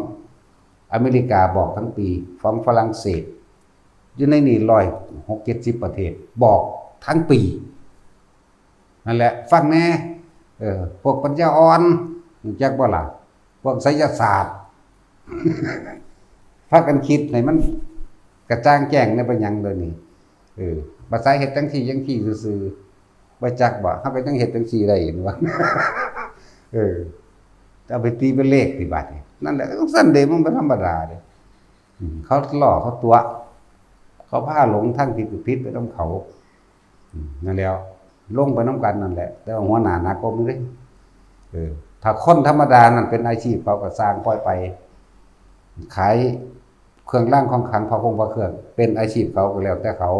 อเมริกาบอกทั้งปี ของฝรั่งเศส อยู่ในนี่ร้อยหกเจ็ดสิบประเทศ บอกทั้งปี นั่นแหละ ฟังแน่ เออ พวกปัญญาอ่อน รู้จักบ่ล่ะ พวกไสยศาสตร์ พากันคิดให้มันกระจ่างแจ้งในปัญญาเดี๋ยวนี้ เออ ภาษาเฮ็ดจังซี่จังซี่ซื่อๆ บ่จักบ่ เฮาก็ยังเฮ็ดจังซี่ได้ เห็นบ่ เออ เอาไปตีเป็นเลขติบัดนี่ นั่นแหละ จั่งซั้นเด้ มันบ่ธรรมดาเด้ อืม เขาล่อเขาตั๋ว เขาพาหลงทางผิดก็ผิดไปนำเขา อืม นั่นแหล้ว ลงไปนำกันนั่นแหละ แต่ว่าหัวหน้าหนักกว่าหมู่เด้ เออ ถ้าคนธรรมดานั่นเป็นอาชีพเขาก็ซ่างปล่อยไป ขายเครื่องรางของขลัง พระคงพระเครื่อง เป็นอาชีพเขาก็แล้วแต่เขา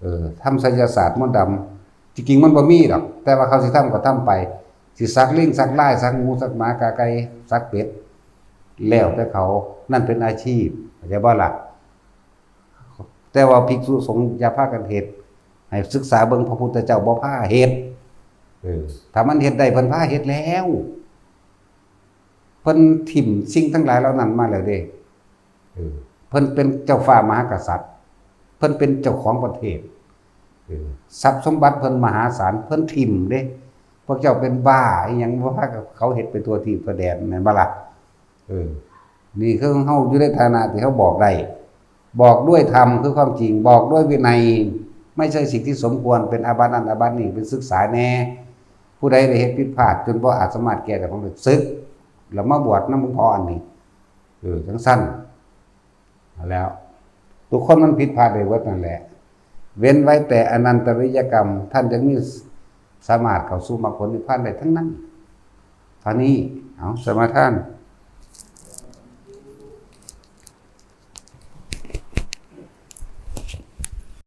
เออ ทำไสยศาสตร์มนต์ดำ จริงๆมันบ่มีดอก แต่ว่าเขาสิทำก็ทำไป สิสักลิงสักลาย สักหมูสักหมากาไก่สักเป็ด แล้วแต่เขา นั่นเป็นอาชีพ เข้าใจบ่ล่ะ แต่ว่าภิกษุสงฆ์อย่าพากันเฮ็ด ให้ศึกษาเบิ่ง พระพุทธเจ้าบ่พาเฮ็ด เออ ถ้ามันเฮ็ดได้ เพิ่นพาเฮ็ดแล้ว เพิ่นถิ่มสิ่งทั้งหลายเหล่านั้นมาแล้วเด้ เออ เพิ่นเป็นเจ้าฟ้ามหากษัตริย์ เพิ่นเป็นเจ้าของประเทศ เออ ทรัพย์สมบัติเพิ่นมหาศาล เพิ่นถิ่มเด้ พวกเจ้าเป็นบ้าอีหยัง บ่พาเขาเฮ็ดไปทั่วทีปทั่วแดน แม่นบ่ล่ะ เออ นี่คือเฮาอยู่ในฐานะที่เฮาบอกได้ บอกด้วยธรรมคือความจริง บอกด้วยวินัย ไม่ใช่สิ่งที่สมควร เป็นอาบัตินั่นอาบัตินี่ เป็นศึกษาแน่ ผู้ใดได้เฮ็ดผิดพลาดจนบ่อาจสามารถแก้ได้ ผมเลยสึก แล้วมาบวชนำหลวงพ่ออันนี้ เออ จั่งซั้น แล้ว ทุกคนมันผิดพลาดได้เบิดนั่นแหละ เว้นไว้แต่อนันตริยกรรม ท่านยังมีสามารถเข้าสู่มรรคผลนิพพานได้ทั้งนั้น เท่านี้ เอา สมาทาน